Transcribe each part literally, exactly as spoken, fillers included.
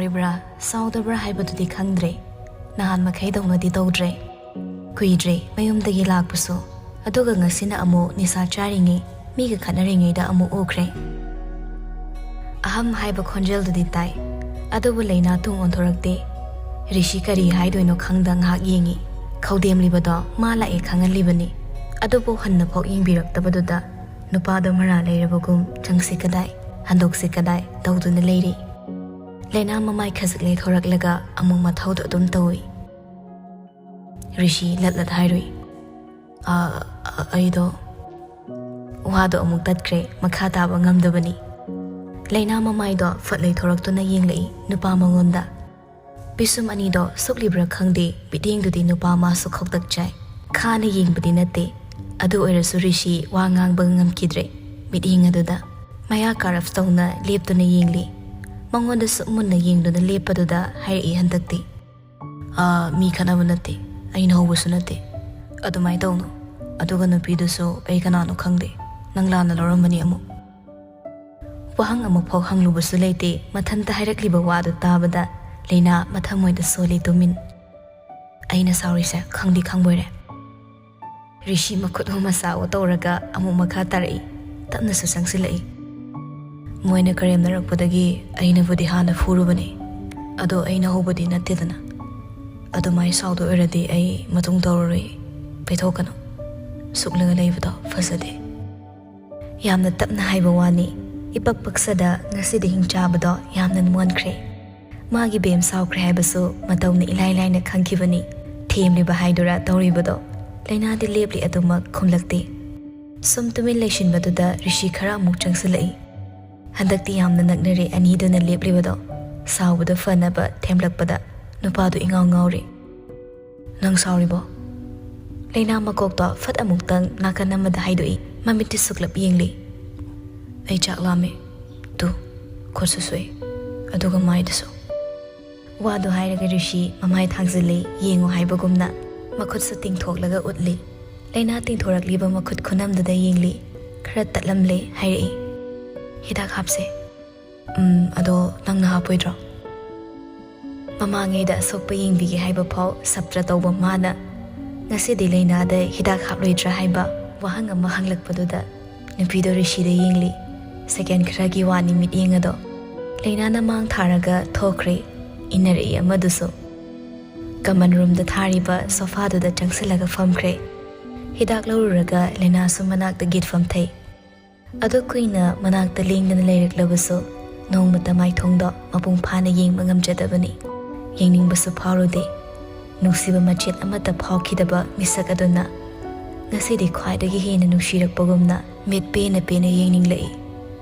ꯁꯥꯎꯔꯤꯕ꯭ꯔꯥ ꯁꯥꯎꯗꯕ꯭ꯔꯥ ꯍꯥꯏꯕꯗꯨꯗꯤ ꯈꯪꯗ꯭ꯔꯦ꯫ ꯅꯍꯥꯟ ꯃꯈꯩꯗꯧꯅꯗꯤ ꯇꯧꯗ꯭ꯔꯦ꯫ ꯀꯨꯏꯗ꯭ꯔꯦ ꯃꯌꯨꯝꯗꯒꯤ ꯂꯥꯛꯄꯁꯨ꯫ ꯑꯗꯨꯒ ꯉꯁꯤꯅ ꯑꯃꯨꯛ ꯅꯤꯁꯥ ꯆꯥꯔꯤꯉꯩ, ꯃꯤꯒ ꯈꯠꯅꯔꯤꯉꯩꯗ ꯑꯃꯨꯛ ꯎꯈ꯭ꯔꯦ꯫ ꯑꯍꯝ ꯍꯥꯏꯕ ꯈꯣꯟꯖꯦꯜꯗꯨꯗꯤ ꯇꯥꯏ, ꯑꯗꯨꯕꯨ ꯂꯩꯅꯥ ꯇꯨꯡ ꯑꯣꯟꯊꯣꯔꯛꯇꯦ꯫ ꯔꯤꯁꯤ ꯀꯔꯤ ꯍꯥꯏꯗꯣꯏꯅꯣ ꯈꯪꯗ ꯉꯥꯏꯍꯥꯛ ꯌꯦꯡꯉꯤ꯫ ꯈꯧꯗꯦꯝꯂꯤꯕꯗꯣ ꯃꯥ ꯂꯥꯛꯑꯦ ꯈꯪꯍꯜꯂꯤꯕꯅꯤ꯫ ꯑꯗꯨꯕꯨ ꯍꯟꯅ ꯐꯥꯎ ꯌꯦꯡꯕꯤꯔꯛꯇꯕꯗꯨꯗ ꯅꯨꯄꯥꯗꯣ ꯃꯔꯥ ꯂꯩꯔꯕꯒꯨꯝ ꯆꯪꯁꯤ ꯀꯗꯥꯏ, ꯍꯟꯗꯣꯛꯁꯤ ꯀꯗꯥꯏ ꯇꯧꯗꯨꯅ ꯂꯩꯔꯤ꯫ ꯂꯩꯅꯥ ꯃꯃꯥꯏ ꯈꯖꯤꯛ ꯂꯩꯊꯣꯔꯛꯂꯒ ꯑꯃꯨꯛ ꯃꯊꯧꯗꯣ ꯑꯗꯨꯝ ꯇꯧꯏ꯫ ꯔꯤꯁꯤ ꯂꯠ ꯂꯠ ꯍꯥꯏꯔꯨꯏ꯫ "ꯑ, ꯑ, ꯑꯩꯗꯣ..." ꯋꯥꯗꯣ ꯑꯃꯨꯛ ꯇꯠꯈ꯭ꯔꯦ, ꯃꯈꯥ ꯇꯥꯕ ꯉꯝꯗꯕꯅꯤ꯫ ꯂꯩꯅꯥ ꯃꯃꯥꯏꯗꯣ ꯐꯠ ꯂꯩꯊꯣꯔꯛꯇꯨꯅ ꯌꯦꯡꯂꯛꯏ ꯅꯨꯄꯥ ꯃꯉꯣꯟꯗ꯫ ꯄꯤꯁꯨꯝ ꯑꯅꯤꯗꯣ ꯁꯨꯛꯂꯤꯕ꯭ꯔꯥ ꯈꯪꯗꯦ, ꯃꯤꯠꯌꯦꯡꯗꯨꯗꯤ ꯅꯨꯄꯥ ꯃꯥꯁꯨ ꯈꯧꯇꯛ ꯆꯥꯏ꯫ ꯈꯥꯅ ꯌꯦꯡꯕꯗꯤ ꯅꯠꯇꯦ, ꯑꯗꯨ ꯑꯣꯏꯔꯁꯨ ꯔꯤꯁꯤ ꯋꯥ ꯉꯥꯡꯕ ꯉꯝꯈꯤꯗ꯭ꯔꯦ꯫ ꯃꯤꯠꯌꯦꯡ ꯑꯗꯨꯗ ꯃꯌꯥ ꯀꯥꯔꯞ ꯇꯧꯅ ꯂꯦꯞꯇꯨꯅ ꯌꯦꯡꯂꯤ꯫ ꯃꯉꯣꯟꯗꯁꯨ ꯃꯨꯟꯅ ꯌꯦꯡꯗꯨꯅ ꯂꯦꯞꯄꯗꯨꯗ ꯍꯥꯏꯔꯛꯏ ꯍꯟꯗꯛꯇꯤ꯫ "ꯑꯥ, ꯃꯤ ꯈꯠꯅꯕ ꯅꯠꯇꯦ, ꯑꯩꯅ ꯍꯧꯕꯁꯨ ꯅꯠꯇꯦ꯫ ꯑꯗꯨꯃꯥꯏꯅ ꯇꯧꯅꯨ꯫ ꯑꯗꯨꯒ ꯅꯨꯄꯤꯗꯨꯁꯨ ꯑꯩ ꯀꯅꯥꯅꯣ ꯈꯪꯗꯦ꯫ ꯅꯪ ꯂꯥꯟꯅ ꯂꯧꯔꯝꯃꯅꯤ ꯑꯃꯨꯛ꯫" ꯋꯥꯍꯪ ꯑꯃꯐꯥꯎ ꯍꯪꯂꯨꯕꯁꯨ ꯂꯩꯇꯦ꯫ ꯃꯊꯟꯇ ꯍꯥꯏꯔꯛꯂꯤꯕ ꯋꯥꯗꯨ ꯇꯥꯕꯗ ꯂꯩꯅꯥ ꯃꯊꯃꯣꯏꯗ ꯁꯣꯜꯂꯤ ꯇꯨꯃꯤꯟ꯫ "ꯑꯩꯅ ꯁꯥꯎꯔꯤꯁꯦ ꯈꯪꯗꯤ ꯈꯪꯕꯣꯏꯔꯦ?" ꯔꯤꯁꯤ ꯃꯈꯨꯠ ꯍꯨꯝ ꯃꯆꯥ ꯑꯣ ꯇꯧꯔꯒ ꯑꯃꯨꯛ ꯃꯈꯥ ꯇꯥꯔꯛꯏ, ꯇꯞꯅꯁꯨ ꯆꯪꯁꯤꯜꯂꯛꯏ꯫ "ꯃꯣꯏꯅ ꯀꯔꯦꯝꯅꯔꯛꯄꯗꯒꯤ ꯑꯩꯅꯕꯨꯗꯤ ꯍꯥꯟꯅ ꯐꯨꯔꯨꯕꯅꯤ, ꯑꯗꯣ ꯑꯩꯅ ꯍꯧꯕꯗꯤ ꯅꯠꯇꯦꯗꯅ꯫ ꯑꯗꯨꯃꯥꯏ ꯁꯥꯎꯗꯣꯏ ꯑꯣꯏꯔꯗꯤ ꯑꯩ ꯃꯇꯨꯡ ꯇꯧꯔꯔꯣꯏ꯫ ꯄꯩꯊꯣꯛꯀꯅꯨ꯫ ꯁꯨꯛꯂꯒ ꯂꯩꯕꯗꯣ ꯐꯖꯗꯦ꯫" ꯌꯥꯝꯅ ꯇꯞꯅ ꯍꯥꯏꯕ ꯋꯥꯅꯤ꯫ ꯏꯄꯛ ꯄꯛꯁꯗ ꯉꯁꯤꯗꯤ ꯍꯤꯡꯆꯥꯕꯗꯣ ꯌꯥꯝꯅ ꯅꯨꯡꯉꯣꯟꯈ꯭ꯔꯦ꯫ ꯃꯥꯒꯤ ꯕꯦꯝ ꯁꯥꯎꯈ꯭ꯔꯦ ꯍꯥꯏꯕꯁꯨ ꯃꯇꯧꯅ ꯏꯂꯥꯏ ꯂꯥꯏꯅ ꯈꯪꯈꯤꯕꯅꯤ꯫ ꯊꯦꯝꯂꯤꯕ ꯍꯥꯏꯗꯨꯔꯥ ꯇꯧꯔꯤꯕꯗꯣ꯫ ꯂꯩꯅꯥꯗꯤ ꯂꯦꯞꯂꯤ ꯑꯗꯨꯃꯛ ꯈꯨꯝꯂꯛꯇꯦ꯫ ꯁꯨꯝ ꯇꯨꯃꯤꯟ ꯂꯩꯁꯤꯟꯕꯗꯨꯗ ꯔꯤꯁꯤ ꯈꯔ ꯑꯃꯨꯛ ꯆꯪꯁꯤꯜꯂꯛꯏ꯫ ꯍꯟꯗꯛꯇꯤ ꯌꯥꯝꯅ ꯅꯛꯅꯔꯦ ꯑꯅꯤꯗꯨꯅ ꯂꯦꯞꯂꯤꯕꯗꯣ꯫ ꯁꯥꯎꯕꯗꯣ ꯐꯅꯕ ꯊꯦꯝꯂꯛꯄꯗ ꯅꯨꯄꯥꯗꯨ ꯏꯉꯥꯎ ꯉꯥꯎꯔꯤ꯫ "ꯅꯪ ꯁꯥꯎꯔꯤꯕꯣ?" ꯂꯩꯅꯥ ꯃꯀꯣꯛꯇꯣ ꯐꯠ ꯑꯃꯨꯛꯇꯪ ꯅꯥꯀꯟ ꯑꯃꯗ ꯍꯥꯏꯗꯣꯛꯏ꯫ ꯃꯃꯤꯠꯇꯤ ꯁꯨꯛꯂꯞ ꯌꯦꯡꯂꯤ꯫ "ꯑꯩ ꯆꯥꯛ ꯂꯥꯝꯃꯦ꯫ ꯇꯨ, ꯈꯨꯠꯁꯨ ꯁꯣꯛꯏ꯫ ꯑꯗꯨꯒ ꯃꯥꯏꯗꯁꯨ꯫" ꯋꯥꯗꯨ ꯍꯥꯏꯔꯒ ꯔꯤꯁꯤ ꯃꯃꯥꯏ ꯊꯥꯡꯖꯤꯜꯂꯤ, ꯌꯦꯡꯉꯨ ꯍꯥꯏꯕꯒꯨꯝꯅ꯫ ꯃꯈꯨꯠꯁꯨ ꯇꯤꯡꯊꯣꯛꯂꯒ ꯎꯠꯂꯤ꯫ ꯂꯩꯅꯥ ꯇꯤꯡꯊꯣꯔꯛꯂꯤꯕ ꯃꯈꯨꯠ ꯈꯨꯅꯝꯗꯨꯗ ꯌꯦꯡꯂꯤ꯫ ꯈꯔ ꯇꯠꯂꯝꯂꯦ ꯍꯥꯏꯔꯛꯏ꯫ "ꯍꯤꯗꯥꯛ ꯍꯥꯞꯁꯦ꯫" "ꯎꯝ, ꯑꯗꯣ ꯅꯪꯅ ꯍꯥꯞꯄꯣꯏꯗ꯭ꯔꯣ?" ꯃꯃꯥꯡꯉꯩꯗ ꯑꯁꯣꯛꯄ ꯌꯦꯡꯕꯤꯒꯦ ꯍꯥꯏꯕ ꯐꯥꯎ ꯁꯞꯇ꯭ꯔ ꯇꯧꯕ ꯃꯥꯅ ꯉꯁꯤꯗꯤ ꯂꯩꯅꯥꯗ ꯍꯤꯗꯥꯛ ꯍꯥꯞꯂꯣꯏꯗ꯭ꯔꯥ ꯍꯥꯏꯕ ꯋꯥꯍꯪ ꯑꯃ ꯍꯪꯂꯛꯄꯗꯨꯗ ꯅꯨꯄꯤꯗꯣ ꯔꯤꯁꯤꯗ ꯌꯦꯡꯂꯤ꯫ ꯁꯦꯀꯦꯟ ꯈꯔꯒꯤ ꯋꯥꯅꯤ ꯃꯤꯠꯌꯦꯡ ꯑꯗꯣ꯫ ꯂꯩꯅꯥꯅ ꯃꯥꯡ ꯊꯥꯔꯒ ꯊꯣꯛꯈ꯭ꯔꯦ꯫ ꯏꯟꯅꯔꯛꯏ ꯑꯃꯗꯨꯁꯨ꯫ ꯀꯃꯟ ꯔꯨꯝꯗ ꯊꯥꯔꯤꯕ ꯁꯣꯐꯥꯗꯨꯗ ꯆꯪꯁꯤꯜꯂꯒ ꯐꯝꯈ꯭ꯔꯦ꯫ ꯍꯤꯗꯥꯛ ꯂꯧꯔꯨꯔꯒ ꯂꯩꯅꯥꯁꯨ ꯃꯅꯥꯛꯇ ꯒꯤꯠ ꯐꯝꯊꯩ꯫ ꯑꯗꯨ ꯀꯨꯏꯅ ꯃꯅꯥꯛꯇ ꯂꯦꯡꯗꯅ ꯂꯩꯔꯛꯂꯕꯁꯨ ꯅꯣꯡꯃꯇ ꯃꯥꯏꯊꯣꯡꯗꯣ ꯃꯄꯨꯡ ꯐꯥꯅ ꯌꯦꯡꯕ ꯉꯝꯖꯗꯕꯅꯤ꯫ ꯌꯦꯡꯅꯤꯡꯕꯁꯨ ꯐꯥꯎꯔꯨꯗꯦ꯫ ꯅꯨꯡꯁꯤꯕ ꯃꯆꯦꯠ ꯑꯃꯠꯇ ꯐꯥꯎꯈꯤꯗꯕ ꯃꯤꯁꯛ ꯑꯗꯨꯅ ꯉꯁꯤꯗꯤ ꯈ꯭ꯋꯥꯏꯗꯒꯤ ꯍꯦꯟꯅ ꯅꯨꯡꯁꯤꯔꯛꯄꯒꯨꯝꯅ ꯃꯤꯠ ꯄꯦꯅ ꯄꯦꯅ ꯌꯦꯡꯅꯤꯡꯂꯛꯏ꯫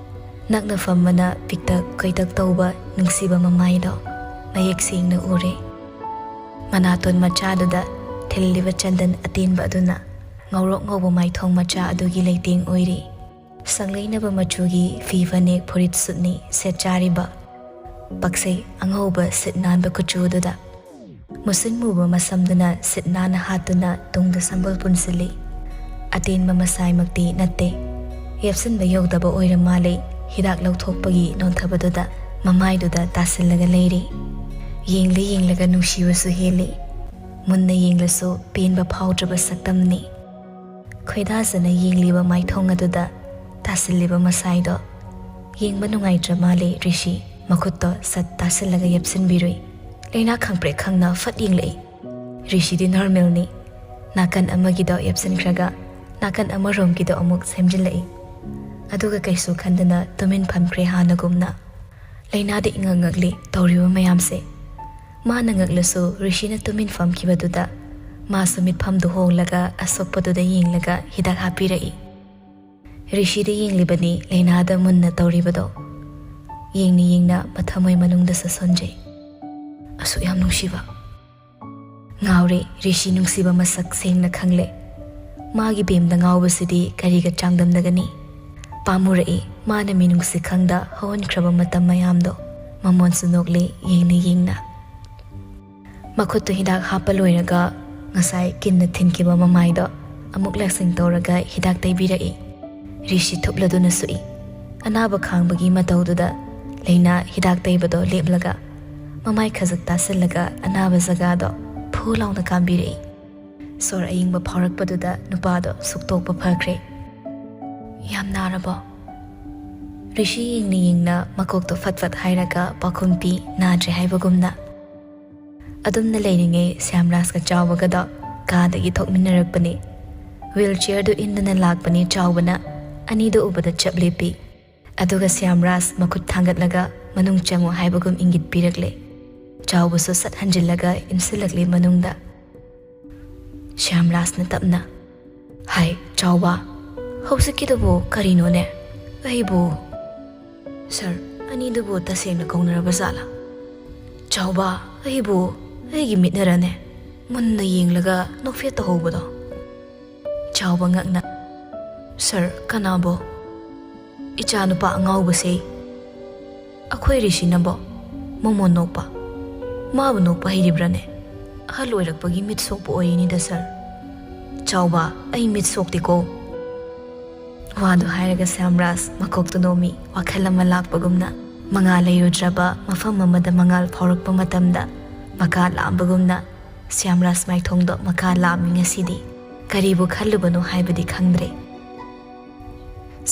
ꯅꯛꯅ ꯐꯝꯕꯅ ꯄꯤꯛꯇꯛ ꯀꯣꯏꯇꯛ ꯇꯧꯕ ꯅꯨꯡꯁꯤꯕ ꯃꯃꯥꯏꯗꯣ ꯃꯌꯦꯛ ꯁꯦꯡꯅ ꯎꯔꯦ꯫ ꯃꯅꯥꯇꯣꯟ ꯃꯆꯥꯗꯨꯗ ꯊꯤꯜꯂꯤꯕ ꯆꯟꯗꯟ ꯑꯇꯦꯟꯕ ꯑꯗꯨꯅ ꯉꯧꯔꯣꯛ ꯉꯧꯕ ꯃꯥꯏꯊꯣꯡ ꯃꯆꯥ ꯑꯗꯨꯒꯤ ꯂꯩꯇꯦꯡ ꯑꯣꯏꯔꯤ꯫ ꯁꯪꯂꯩꯅꯕ ꯃꯆꯨꯒꯤ ꯐꯤ ꯐꯅꯦꯛ ꯐꯨꯔꯤꯠ ꯁꯨꯠꯅꯤ ꯁꯦꯠꯆꯥꯔꯤꯕ꯫ ꯄꯛꯁꯩ ꯑꯉꯧꯕ ꯁꯤꯠ ꯅꯥꯟꯕ ꯀꯨꯆꯨꯗꯨꯗ꯫ ꯃꯨꯁꯤꯟ ꯃꯨꯕ ꯃꯁꯝꯗꯨꯅ ꯁꯤꯠ ꯅꯥꯟꯅ ꯍꯥꯠꯇꯨꯅ ꯇꯨꯡꯗ ꯁꯝꯕꯜ ꯄꯨꯟꯁꯤꯜꯂꯤ꯫ ꯑꯇꯦꯟꯕ ꯃꯁꯥꯏꯃꯛꯇꯤ ꯅꯠꯇꯦ꯫ ꯌꯦꯞꯁꯤꯟꯕ ꯌꯧꯗꯕ ꯑꯣꯏꯔ ꯃꯥꯜꯂꯦ꯫ ꯍꯤꯗꯥꯛ ꯂꯧꯊꯣꯛꯄꯒꯤ ꯅꯣꯟꯊꯕꯗꯨꯗ ꯃꯃꯥꯏꯗꯨꯗ ꯇꯥꯁꯤꯜꯂꯒ ꯂꯩꯔꯤ꯫ ꯌꯦꯡꯂ ꯌꯦꯡꯂꯒ ꯅꯨꯡꯁꯤꯕꯁꯨ ꯍꯦꯜꯂꯤ꯫ ꯃꯨꯟꯅ ꯌꯦꯡꯂꯁꯨ ꯄꯦꯟꯕ ꯐꯥꯎꯗ꯭ꯔꯕ ꯁꯛꯇꯝꯅꯤ꯫ ꯈꯣꯏꯗꯥꯖꯅ ꯌꯦꯡꯂꯤꯕ ꯃꯥꯏꯊꯣꯡ ꯑꯗꯨꯗ ꯇꯥꯁꯤꯜꯂꯤꯕ ꯃꯁꯥꯏꯗꯣ ꯌꯦꯡꯕ ꯅꯨꯡꯉꯥꯏꯇ꯭ꯔ ꯃꯥꯜꯂꯦ ꯔꯤꯁꯤ꯫ ꯃꯈꯨꯠꯇꯣ ꯁꯠ ꯇꯥꯁꯤꯜꯂꯒ ꯌꯦꯞꯁꯤꯟꯕꯤꯔꯨꯏ꯫ ꯂꯩꯅꯥ ꯈꯪꯄ꯭ꯔꯦꯛ ꯈꯪꯅ ꯐꯠ ꯌꯦꯡꯂꯛꯏ꯫ ꯔꯤꯁꯤꯗꯤ ꯅꯣꯔꯃꯦꯜꯅꯤ꯫ ꯅꯥꯀꯟ ꯑꯃꯒꯤꯗꯣ ꯌꯦꯞꯁꯤꯟꯈ꯭ꯔꯒ ꯅꯥꯀꯟ ꯑꯃꯔꯣꯝꯒꯤꯗꯣ ꯑꯃꯨꯛ ꯁꯦꯝꯖꯤꯜꯂꯛꯏ꯫ ꯑꯗꯨꯒ ꯀꯩꯁꯨ ꯈꯟꯗꯅ ꯇꯨꯃꯤꯟ ꯐꯝꯈ꯭ꯔꯦ ꯍꯥꯟꯅꯒꯨꯝꯅ꯫ ꯂꯩꯅꯥꯗꯤ ꯏꯉꯛ ꯉꯛꯂꯤ ꯇꯧꯔꯤꯕ ꯃꯌꯥꯝꯁꯦ꯫ ꯃꯥꯅ ꯉꯛꯂꯁꯨ ꯔꯤꯁꯤꯅ ꯇꯨꯃꯤꯟ ꯐꯝꯈꯤꯕꯗꯨꯗ ꯃꯥꯁꯨ ꯃꯤꯠꯐꯝꯗꯨ ꯍꯣꯡꯂꯒ ꯑꯁꯣꯛꯄꯗꯨꯗ ꯌꯦꯡꯂꯒ ꯍꯤꯗꯥꯛ ꯍꯥꯞꯄꯤꯔꯛꯏ꯫ ꯔꯤꯁꯤꯗ ꯌꯦꯡꯂꯤꯕꯅꯤ ꯂꯩꯅꯥꯗ ꯃꯨꯟꯅ ꯇꯧꯔꯤꯕꯗꯣ꯫ ꯌꯦꯡꯅ ꯌꯦꯡꯅ ꯃꯊꯃꯣꯏ ꯃꯅꯨꯡꯗꯁꯨ ꯁꯣꯟꯖꯩ꯫ ꯑꯁꯨꯛ ꯌꯥꯝ ꯅꯨꯡꯁꯤꯕ꯫ ꯉꯥꯎꯔꯦ ꯔꯤꯁꯤ ꯅꯨꯡꯁꯤꯕ ꯃꯁꯛ ꯁꯦꯡꯅ ꯈꯪꯂꯦ꯫ ꯃꯥꯒꯤ ꯕꯦꯝꯗ ꯉꯥꯎꯕꯁꯤꯗꯤ ꯀꯔꯤꯒ ꯆꯥꯡꯗꯝꯅꯒꯅꯤ? ꯄꯥꯝꯃꯨꯔꯛꯏ ꯃꯥꯅ ꯃꯤꯅꯨꯡꯁꯤ ꯈꯪꯗ ꯍꯧꯍꯟꯈ꯭ꯔꯕ ꯃꯇꯝ ꯃꯌꯥꯝꯗꯣ꯫ ꯃꯃꯣꯟꯁꯨ ꯅꯣꯛꯂꯦ ꯌꯦꯡꯅ ꯌꯦꯡꯅ꯫ ꯃꯈꯨꯠꯇꯨ ꯍꯤꯗꯥꯛ ꯍꯥꯞꯄ ꯂꯣꯏꯔꯒ ꯉꯁꯥꯏ ꯀꯤꯟꯅ ꯊꯤꯟꯈꯤꯕ ꯃꯃꯥꯏꯗꯣ ꯑꯃꯨꯛ ꯂꯥꯛꯁꯤꯡ ꯇꯧꯔꯒ ꯍꯤꯗꯥꯛ ꯇꯩꯕꯤꯔꯛꯏ꯫ ꯔꯤꯁꯤ ꯊꯨꯞꯂꯗꯨꯅ ꯁꯨꯛꯏ꯫ ꯑꯅꯥꯕ ꯈꯥꯡꯕꯒꯤ ꯃꯇꯧꯗꯨꯗ ꯂꯩꯅꯥ ꯍꯤꯗꯥꯛ ꯇꯩꯕꯗꯣ ꯂꯦꯞꯂꯒ ꯃꯃꯥꯏ ꯈꯖꯤꯛ ꯇꯥꯁꯤꯜꯂꯒ ꯑꯅꯥꯕ ꯖꯒꯥꯗꯣ ꯐꯨ ꯂꯥꯎꯅ ꯀꯥꯝꯕꯤꯔꯛꯏ꯫ ꯁꯣꯔ ꯑꯌꯤꯡꯕ ꯐꯥꯎꯔꯛꯄꯗꯨꯗ ꯅꯨꯄꯥꯗꯣ ꯁꯨꯛꯇꯣꯛꯄ ꯐꯈ꯭ꯔꯦ꯫ "ꯌꯥꯝ ꯅꯥꯔꯕꯣ?" ꯔꯤꯁꯤ ꯌꯦꯡꯅ ꯌꯦꯡꯅ ꯃꯀꯣꯛꯇꯣ ꯐꯠ ꯐꯠ ꯍꯥꯏꯔꯒ ꯄꯥꯎꯈꯨꯝ ꯄꯤ, ꯅꯥꯗ꯭ꯔꯦ ꯍꯥꯏꯕꯒꯨꯝꯅ꯫ ꯑꯗꯨꯝꯅ ꯂꯩꯔꯤꯉꯩ ꯁ꯭ꯌꯥꯝꯔꯥꯖꯀ ꯆꯥꯎꯕꯒꯗꯣ ꯀꯥꯗꯒꯤ ꯊꯣꯛꯃꯤꯟꯅꯔꯛꯄꯅꯤ꯫ ꯋꯤꯜ ꯆꯤꯌꯔꯗꯨ ꯏꯟꯗꯨꯅ ꯂꯥꯛꯄꯅꯤ ꯆꯥꯎꯕꯅ꯫ ꯑꯅꯤꯗꯨ ꯎꯕꯗ ꯆꯞ ꯂꯦꯞꯄꯤ꯫ ꯑꯗꯨꯒ ꯁ꯭ꯌꯥꯝꯔꯥꯖ ꯃꯈꯨꯠ ꯊꯥꯡꯒꯠꯂꯒ ꯃꯅꯨꯡ ꯆꯪꯉꯨ ꯍꯥꯏꯕꯒꯨꯝ ꯏꯪꯒꯤꯠ ꯄꯤꯔꯛꯂꯦ꯫ ꯆꯥꯎꯕꯁꯨ ꯁꯠ ꯍꯟꯖꯤꯜꯂꯒ ꯏꯟꯁꯤꯜꯂꯛꯂꯦ ꯃꯅꯨꯡꯗ꯫ ꯁ꯭ꯌꯥꯝꯔꯥꯖꯅ ꯇꯞꯅ, "ꯍꯥꯏ, ꯆꯥꯎꯕ, ꯍꯧꯖꯤꯛꯀꯤꯗꯨꯕꯨ ꯀꯔꯤꯅꯣꯅꯦ? ꯑꯩꯕꯨ, ꯁꯥꯔ, ꯑꯅꯤꯗꯨꯕꯨ ꯇꯁꯦꯡꯅ ꯀꯧꯅꯔꯕ ꯖꯥꯠꯂꯥ? ꯆꯥꯎꯕ, ꯑꯩꯕꯨ, ꯑꯩꯒꯤ ꯃꯤꯠꯅꯔꯅꯦ ꯃꯨꯟꯅ ꯌꯦꯡꯂꯒ ꯅꯣꯛꯐꯦꯠ ꯇꯧꯍꯧꯕꯗꯣ?" ꯆꯥꯎꯕ ꯉꯛꯅ, "ꯁꯥꯔ, ꯀꯅꯥꯕꯣ?" "ꯏꯆꯥ ꯅꯨꯄꯥ ꯑꯉꯥꯎꯕꯁꯦ꯫ ꯑꯩꯈꯣꯏ ꯔꯤꯁꯤꯅꯕꯣ ꯃꯣꯃꯣꯟ ꯅꯣꯛꯄ? ꯃꯥꯕꯨ ꯅꯣꯛꯄ ꯍꯩꯔꯤꯕ꯭ꯔꯥꯅꯦ? ꯑꯍꯜ ꯑꯣꯏꯔꯛꯄꯒꯤ ꯃꯤꯠ ꯁꯣꯛꯄ ꯑꯣꯏꯔꯤꯅꯤꯗ, ꯁꯥꯔ꯫ ꯆꯥꯎꯕ, ꯑꯩ ꯃꯤꯠ ꯁꯣꯛꯇꯦꯀꯣ꯫" ꯋꯥꯗꯨ ꯍꯥꯏꯔꯒ ꯁ꯭ꯌꯥꯝꯔꯥꯖ ꯃꯀꯣꯛꯇꯨ ꯅꯣꯝꯃꯤ, ꯋꯥꯈꯜ ꯑꯃ ꯂꯥꯛꯄꯒꯨꯝꯅ꯫ ꯃꯉꯥꯜ ꯂꯩꯔꯨꯗ꯭ꯔꯕ ꯃꯐꯝ ꯑꯃꯗ ꯃꯉꯥꯜ ꯐꯥꯎꯔꯛꯄ ꯃꯇꯝꯗ ꯃꯀꯥ ꯂꯥꯝꯕꯒꯨꯝꯅ ꯁ꯭ꯌꯥꯝꯔꯥꯖ ꯃꯥꯏꯊꯣꯡꯗꯣ ꯃꯀꯥ ꯂꯥꯝꯃꯤ ꯉꯁꯤꯗꯤ꯫ ꯀꯔꯤꯕꯨ ꯈꯜꯂꯨꯕꯅꯣ ꯍꯥꯏꯕꯗꯤ ꯈꯪꯗ꯭ꯔꯦ꯫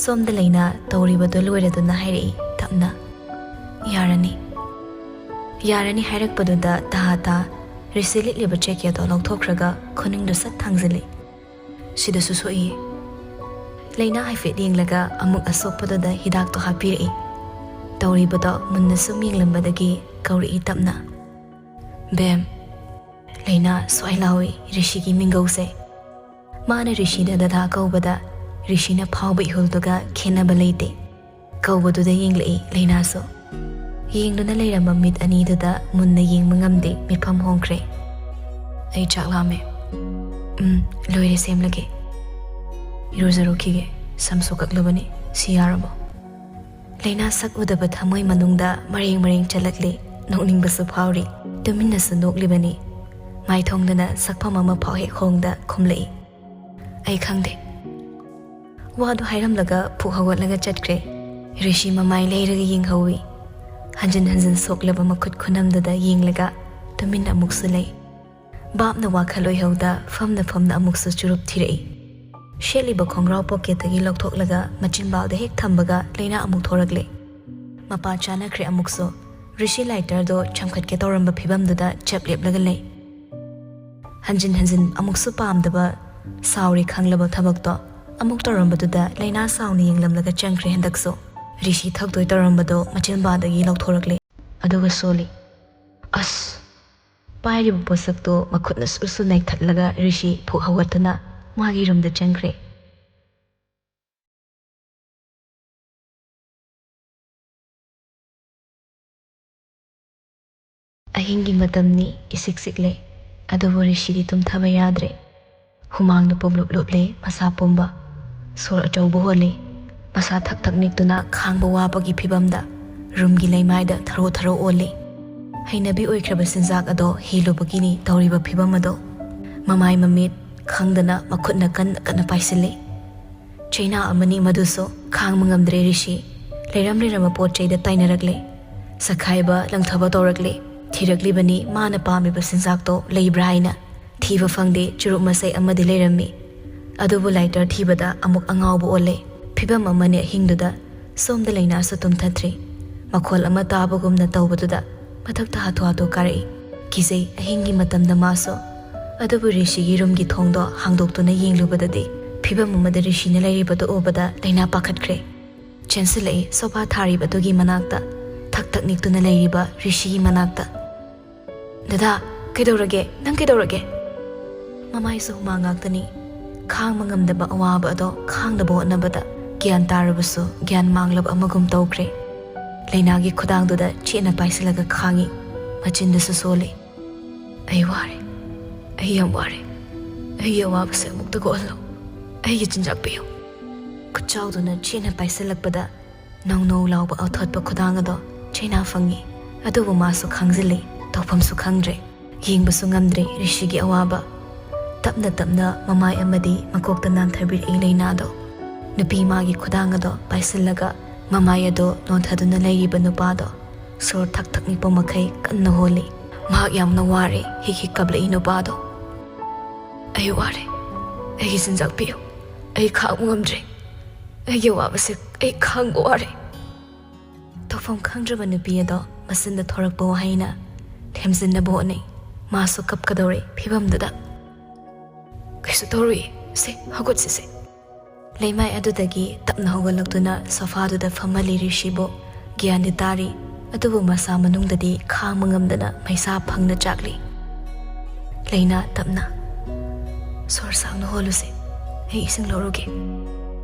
ꯁꯣꯝꯗ ꯂꯩꯅꯥ ꯇꯧꯔꯤꯕꯗꯨ ꯂꯣꯏꯔꯗꯨꯅ ꯍꯥꯏꯔꯛꯏ ꯇꯞꯅ, "ꯌꯥꯔꯅꯤ꯫" ꯌꯥꯔꯅꯤ ꯍꯥꯏꯔꯛꯄꯗꯨꯗ ꯇꯍꯥ ꯇꯥ ꯔꯤꯁꯤ ꯂꯤꯠꯂꯤꯕ ꯖꯦꯀꯦꯠꯇꯣ ꯂꯧꯊꯣꯛꯈ꯭ꯔꯒ ꯈꯨꯅꯤꯡꯗꯨ ꯁꯠ ꯊꯥꯡꯖꯤꯜꯂꯤ꯫ "ꯁꯤꯗꯁꯨ ꯁꯣꯛꯏ꯫" ꯂꯩꯅꯥ ꯍꯥꯏꯐꯦꯠ ꯌꯦꯡꯂꯒ ꯑꯃꯨꯛ ꯑꯁꯣꯛꯄꯗꯨꯗ ꯍꯤꯗꯥꯛꯇꯣ ꯍꯥꯞꯄꯤꯔꯛꯏ꯫ ꯇꯧꯔꯤꯕꯗꯣ ꯃꯨꯟꯅ ꯁꯨꯝ ꯌꯦꯡꯂꯝꯕꯗꯒꯤ ꯀꯧꯔꯛꯏ ꯇꯞꯅ, "ꯕꯦꯝ, ꯂꯩꯅꯥ ꯁ꯭ꯋꯥꯏ ꯂꯥꯎꯏ ꯔꯤꯁꯤꯒꯤ ꯃꯤꯡꯒꯧꯁꯦ꯫" ꯃꯥꯅ ꯔꯤꯁꯤꯗ ꯗꯗꯥ ꯀꯧꯕꯗ ꯔꯤꯁꯤꯅ ꯐꯥꯎꯕ ꯏꯍꯨꯜꯗꯨꯒ ꯈꯦꯠꯅꯕ ꯂꯩꯇꯦ꯫ ꯀꯧꯕꯗꯨꯗ ꯌꯦꯡꯂꯛꯏ ꯂꯩꯅꯥꯁꯨ꯫ ꯌꯦꯡꯗꯨꯅ ꯂꯩꯔꯝꯕ ꯃꯤꯠ ꯑꯅꯤꯗꯨꯗ ꯃꯨꯟꯅ ꯌꯦꯡꯕ ꯉꯝꯗꯦ, ꯃꯤꯠꯐꯝ ꯍꯣꯡꯈ꯭ꯔꯦ꯫ "ꯑꯩ ꯆꯥꯛ ꯂꯥꯝꯃꯦ꯫" "ꯎꯝ, ꯂꯣꯏꯔꯦ, ꯁꯦꯝꯂꯒꯦ꯫" "ꯏꯔꯨꯖꯔꯨꯈꯤꯒꯦ, ꯁꯝꯁꯨ ꯀꯛꯂꯕꯅꯤ꯫ ꯁꯤ ꯌꯥꯔꯕꯣ?" ꯂꯩꯅꯥ ꯁꯛ ꯎꯗꯕ ꯊꯃꯣꯏ ꯃꯅꯨꯡꯗ ꯃꯔꯦꯡ ꯃꯔꯦꯡ ꯆꯠꯂꯛꯂꯤ꯫ ꯅꯣꯛꯅꯤꯡꯕꯁꯨ ꯐꯥꯎꯔꯤ꯫ ꯇꯨꯃꯤꯟꯅꯁꯨ ꯅꯣꯛꯂꯤꯕꯅꯤ꯫ ꯃꯥꯏꯊꯣꯡꯗꯨꯅ ꯁꯛꯐꯝ ꯑꯃ ꯐꯥꯎ ꯍꯦꯛ ꯍꯣꯡꯗ ꯈꯨꯝꯂꯛꯏ꯫ "ꯑꯩ ꯈꯪꯗꯦ꯫" ꯋꯥꯗꯨ ꯍꯥꯏꯔꯝꯂꯒ ꯐꯨꯛ ꯍꯧꯒꯠꯂꯒ ꯆꯠꯈ꯭ꯔꯦ꯫ ꯔꯤꯁꯤ ꯃꯃꯥꯏ ꯂꯩꯔꯒ ꯌꯦꯡꯍꯧꯏ꯫ ꯍꯟꯖꯤꯟ ꯍꯟꯖꯤꯟ ꯁꯣꯛꯂꯕ ꯃꯈꯨꯠ ꯈꯨꯅꯝꯗꯨꯗ ꯌꯦꯡꯂꯒ ꯇꯨꯃꯤꯟꯅ ꯑꯃꯨꯛꯁꯨ ꯂꯩ꯫ ꯚꯥꯞꯅ ꯋꯥꯈꯜ ꯑꯣꯏꯍꯧꯗ ꯐꯝꯅ ꯐꯝꯅ ꯑꯃꯨꯛꯁꯨ ꯆꯨꯔꯨꯞ ꯊꯤꯔꯛꯏ꯫ ꯁꯦꯠꯂꯤꯕ ꯈꯣꯡꯒ꯭ꯔꯥꯎ ꯄꯣꯀꯦꯠꯇꯒꯤ ꯂꯧꯊꯣꯛꯂꯒ ꯃꯆꯤꯟꯕꯥꯜꯗ ꯍꯦꯛ ꯊꯝꯕꯒ ꯂꯩꯅꯥ ꯑꯃꯨꯛ ꯊꯣꯔꯛꯂꯦ꯫ ꯃꯄꯥ ꯆꯥꯅꯈ꯭ꯔꯦ ꯑꯃꯨꯛꯁꯨ꯫ ꯔꯤꯁꯤ ꯂꯥꯏꯇꯔꯗꯣ ꯆꯝꯈꯠꯀꯦ ꯇꯧꯔꯝꯕ ꯐꯤꯕꯝꯗꯨꯗ ꯆꯞ ꯂꯦꯞꯂꯒ ꯂꯩ꯫ ꯍꯟꯖꯤꯟ ꯍꯟꯖꯤꯟ ꯑꯃꯨꯛꯁꯨ ꯄꯥꯝꯗꯕ, ꯁꯥꯎꯔꯦ ꯈꯪꯂꯕ ꯊꯕꯛꯇꯣ ꯑꯃꯨꯛ ꯇꯧꯔꯝꯕꯗꯨꯗ ꯂꯩꯅꯥ ꯁꯥꯎꯅ ꯌꯦꯡꯂꯝꯂꯒ ꯆꯪꯈ꯭ꯔꯦ ꯍꯟꯗꯛꯁꯨ꯫ ꯔꯤꯁꯤ ꯊꯛꯇꯣꯏ ꯇꯧꯔꯝꯕꯗꯣ ꯃꯆꯤꯟꯕꯥꯗꯒꯤ ꯂꯧꯊꯣꯔꯛꯂꯦ꯫ ꯑꯗꯨꯒ ꯁꯣꯜꯂꯤ꯫ ꯑꯁ! ꯄꯥꯏꯔꯤꯕ ꯄꯣꯠꯁꯛꯇꯣ ꯃꯈꯨꯠꯅ ꯁꯨꯔ ꯁꯨꯔ ꯅꯩꯊꯠꯂꯒ ꯔꯤꯁꯤ ꯐꯨꯛ ꯍꯧꯒꯠꯇꯨꯅ ꯃꯥꯒꯤ ꯔꯨꯝꯗ ꯆꯪꯈ꯭ꯔꯦ꯫ ꯑꯍꯤꯡꯒꯤ ꯃꯇꯝꯅꯤ, ꯏꯁꯤꯛ ꯁꯤꯛꯂꯦ꯫ ꯑꯗꯨꯕꯨ ꯔꯤꯁꯤꯗꯤ ꯇꯨꯝꯊꯕ ꯌꯥꯗ꯭ꯔꯦ꯫ ꯍꯨꯃꯥꯡꯅ ꯄꯨꯝꯂꯨꯞ ꯂꯨꯞꯂꯦ ꯃꯁꯥ ꯄꯨꯝꯕ꯫ ꯁꯣꯔ ꯑꯆꯧꯕ ꯍꯣꯜꯂꯤ꯫ ꯃꯁꯥ ꯊꯛ ꯊꯛ ꯅꯤꯛꯇꯨꯅ ꯈꯥꯡꯕ ꯋꯥꯕꯒꯤ ꯐꯤꯕꯝꯗ ꯔꯨꯝꯒꯤ ꯂꯩꯃꯥꯏꯗ ꯊꯔꯣ ꯊꯔꯣ ꯑꯣꯜꯂꯤ꯫ ꯍꯩꯅꯕꯤ ꯑꯣꯏꯈ꯭ꯔꯕ ꯆꯤꯟꯖꯥꯛ ꯑꯗꯣ ꯍꯦꯜꯂꯨꯕꯒꯤꯅꯤ ꯇꯧꯔꯤꯕ ꯐꯤꯕꯝ ꯑꯗꯣ꯫ ꯃꯃꯥꯏ ꯃꯃꯤꯠ ꯈꯪꯗꯅ ꯃꯈꯨꯠꯅ ꯀꯟꯅ ꯀꯟꯅ ꯄꯥꯏꯁꯤꯜꯂꯤ꯫ ꯆꯩꯅꯥ ꯑꯃꯅꯤ ꯃꯗꯨꯁꯨ ꯈꯥꯡꯕ ꯉꯝꯗ꯭ꯔꯦ ꯔꯤꯁꯤ꯫ ꯂꯩꯔꯝ ꯂꯩꯔꯝꯕ ꯄꯣꯠ ꯆꯩꯗ ꯇꯥꯏꯅꯔꯛꯂꯦ꯫ ꯁꯛꯈꯥꯏꯕ ꯂꯪꯊꯕ ꯇꯧꯔꯛꯂꯦ꯫ ꯊꯤꯔꯛꯂꯤꯕꯅꯤ ꯃꯥꯅ ꯄꯥꯝꯃꯤꯕ ꯆꯤꯟꯖꯥꯛꯇꯣ ꯂꯩꯕ꯭ꯔꯥ ꯍꯥꯏꯅ꯫ ꯊꯤꯕ ꯐꯪꯗꯦ, ꯆꯨꯔꯨꯞ ꯃꯆꯩ ꯑꯃꯗꯤ ꯂꯩꯔꯝꯃꯤ꯫ ꯑꯗꯨꯕꯨ ꯂꯥꯏꯇꯔ ꯊꯤꯕꯗ ꯑꯃꯨꯛ ꯑꯉꯥꯎꯕ ꯑꯣꯜꯂꯦ꯫ ꯐꯤꯕꯝ ꯑꯃꯅꯤ ꯑꯍꯤꯡꯗꯨꯗ꯫ ꯁꯣꯝꯗ ꯂꯩꯅꯥꯁꯨ ꯇꯨꯝꯊꯠꯇ꯭ꯔꯤ꯫ ꯃꯈꯣꯜ ꯑꯃ ꯇꯥꯕꯒꯨꯝꯅ ꯇꯧꯕꯗꯨꯗ ꯃꯊꯛꯇ ꯍꯥꯊꯨ ꯍꯥꯊꯨ ꯀꯥꯔꯛꯏ꯫ ꯀꯤꯖꯩ ꯑꯍꯤꯡꯒꯤ ꯃꯇꯝꯗ ꯃꯥꯁꯨ꯫ ꯑꯗꯨꯕꯨ ꯔꯤꯁꯤꯒꯤ ꯔꯨꯝꯒꯤ ꯊꯣꯡꯗꯣ ꯍꯥꯡꯗꯣꯛꯇꯨꯅ ꯌꯦꯡꯂꯨꯕꯗꯗꯤ ꯐꯤꯕꯝ ꯑꯃꯗ ꯔꯤꯁꯤꯅ ꯂꯩꯔꯤꯕꯗꯨ ꯎꯕꯗ ꯂꯩꯅꯥ ꯄꯥꯈꯠꯈ꯭ꯔꯦ꯫ ꯆꯦꯟꯁꯤꯜꯂꯛꯏ ꯁꯣꯐꯥ ꯊꯥꯔꯤꯕꯗꯨꯒꯤ ꯃꯅꯥꯛꯇ, ꯊꯛ ꯊꯛ ꯅꯤꯛꯇꯨꯅ ꯂꯩꯔꯤꯕ ꯔꯤꯁꯤꯒꯤ ꯃꯅꯥꯛꯇ꯫ "ꯗꯗꯥ, ꯀꯩꯗꯧꯔꯒꯦ? ꯅꯪ ꯀꯩꯗꯧꯔꯒꯦ?" ꯃꯃꯥꯏꯁꯨ ꯍꯨꯃꯥꯡ ꯉꯥꯛꯇꯅꯤ꯫ ꯈꯥꯡꯕ ꯉꯝꯗꯕ ꯑꯋꯥꯕ ꯑꯗꯣ ꯈꯥꯡꯅꯕ ꯍꯣꯠꯅꯕꯗ ꯒ꯭ꯌꯥꯟ ꯇꯥꯔꯕꯁꯨ ꯒ꯭ꯌꯥꯟ ꯃꯥꯡꯂꯕ ꯑꯃꯒꯨꯝ ꯇꯧꯈ꯭ꯔꯦ꯫ ꯂꯩꯅꯥꯒꯤ ꯈꯨꯗꯥꯡꯗꯨꯗ ꯆꯦꯠꯅ ꯄꯥꯏꯁꯤꯜꯂꯒ ꯈꯥꯡꯉꯤ꯫ ꯃꯆꯤꯟꯗꯨꯁꯨ ꯁꯣꯜꯂꯤ꯫ "ꯑꯩ ꯋꯥꯔꯦ꯫ ꯑꯩ ꯌꯥꯝ ꯋꯥꯔꯦ꯫ ꯑꯩꯒꯤ ꯑꯋꯥꯕꯁꯦ ꯑꯃꯨꯛꯇ ꯀꯣꯛꯍꯜꯂꯣ꯫ ꯑꯩꯒꯤ ꯆꯤꯟꯖꯥꯛ ꯄꯤꯌꯨ꯫" ꯈꯨꯠꯆꯥꯎꯗꯨꯅ ꯆꯦꯠꯅ ꯄꯥꯏꯁꯤꯜꯂꯛꯄꯗ ꯅꯧ ꯅꯧ ꯂꯥꯎꯕ ꯑꯊꯣꯠꯄ ꯈꯨꯗꯥꯡ ꯑꯗꯣ ꯆꯩꯅꯥ ꯐꯪꯉꯤ꯫ ꯑꯗꯨꯕꯨ ꯃꯥꯁꯨ ꯈꯥꯡꯖꯤꯜꯂꯤ꯫ ꯇꯧꯐꯝꯁꯨ ꯈꯪꯗ꯭ꯔꯦ꯫ ꯌꯦꯡꯕꯁꯨ ꯉꯝꯗ꯭ꯔꯦ ꯔꯤꯁꯤꯒꯤ ꯑꯋꯥꯕ꯫ ꯇꯞꯅ ꯇꯞꯅ ꯃꯃꯥꯏ ꯑꯃꯗꯤ ꯃꯀꯣꯛꯇ ꯅꯥꯟꯊꯕꯤꯔꯛꯏ ꯂꯩꯅꯥꯗꯣ꯫ ꯅꯨꯄꯤ ꯃꯥꯒꯤ ꯈꯨꯗꯥꯡ ꯑꯗꯣ ꯄꯥꯏꯁꯤꯜꯂꯒ ꯃꯃꯥꯏ ꯑꯗꯣ ꯅꯣꯟꯊꯗꯨꯅ ꯂꯩꯔꯤꯕ ꯅꯨꯄꯥꯗꯣ ꯁꯣꯔ ꯊꯛ ꯊꯛ ꯅꯤꯛꯄ ꯃꯈꯩ ꯀꯟꯅ ꯍꯣꯜꯂꯤ꯫ ꯃꯍꯥꯛ ꯌꯥꯝꯅ ꯋꯥꯔꯦ꯫ ꯍꯤꯛ ꯍꯤꯛ ꯀꯞꯂꯛꯏ ꯅꯨꯄꯥꯗꯣ꯫ "ꯑꯩ ꯋꯥꯔꯦ꯫ ꯑꯩꯒꯤ ꯆꯤꯟꯖꯥꯛ ꯄꯤꯌꯨ꯫ ꯑꯩ ꯈꯥꯡꯕ ꯉꯝꯗ꯭ꯔꯦ꯫ ꯑꯩꯒꯤ ꯋꯥꯕꯁꯦ ꯑꯩ ꯈꯥꯡꯕ ꯋꯥꯔꯦ꯫" ꯇꯧꯐꯝ ꯈꯪꯗ꯭ꯔꯕ ꯅꯨꯄꯤ ꯑꯗꯣ ꯃꯆꯤꯟꯗ ꯊꯣꯔꯛꯄ ꯋꯥꯍꯩꯅ ꯊꯦꯝꯖꯤꯟꯅꯕ ꯍꯣꯠꯅꯩ꯫ ꯃꯥꯁꯨ ꯀꯞꯀꯗꯧꯔꯦ ꯐꯤꯕꯝꯗꯨꯗ꯫ "ꯀꯩꯁꯨ ꯇꯧꯔꯨꯏ꯫ ꯁꯦ, ꯍꯧꯒꯠꯁꯤꯁꯦ꯫" ꯂꯩꯃꯥꯏ ꯑꯗꯨꯗꯒꯤ ꯇꯞꯅ ꯍꯧꯒꯠꯂꯛꯇꯨꯅ ꯁꯣꯐꯥꯗꯨꯗ ꯐꯝꯍꯜꯂꯤ ꯔꯤꯁꯤꯕꯨ꯫ ꯒ꯭ꯌꯥꯟꯗꯤ ꯇꯥꯔꯤ, ꯑꯗꯨꯕꯨ ꯃꯁꯥ ꯃꯅꯨꯡꯗꯗꯤ ꯈꯥꯡꯕ ꯉꯝꯗꯅ ꯃꯩꯁꯥ ꯐꯪꯅ ꯆꯥꯛꯂꯤ꯫ ꯂꯩꯅꯥ ꯇꯞꯅ, "ꯁꯣꯔ ꯁꯥꯡꯅ ꯍꯣꯜꯂꯨꯁꯦ꯫ ꯑꯩ ꯏꯁꯤꯡ ꯂꯧꯔꯨꯒꯦ꯫"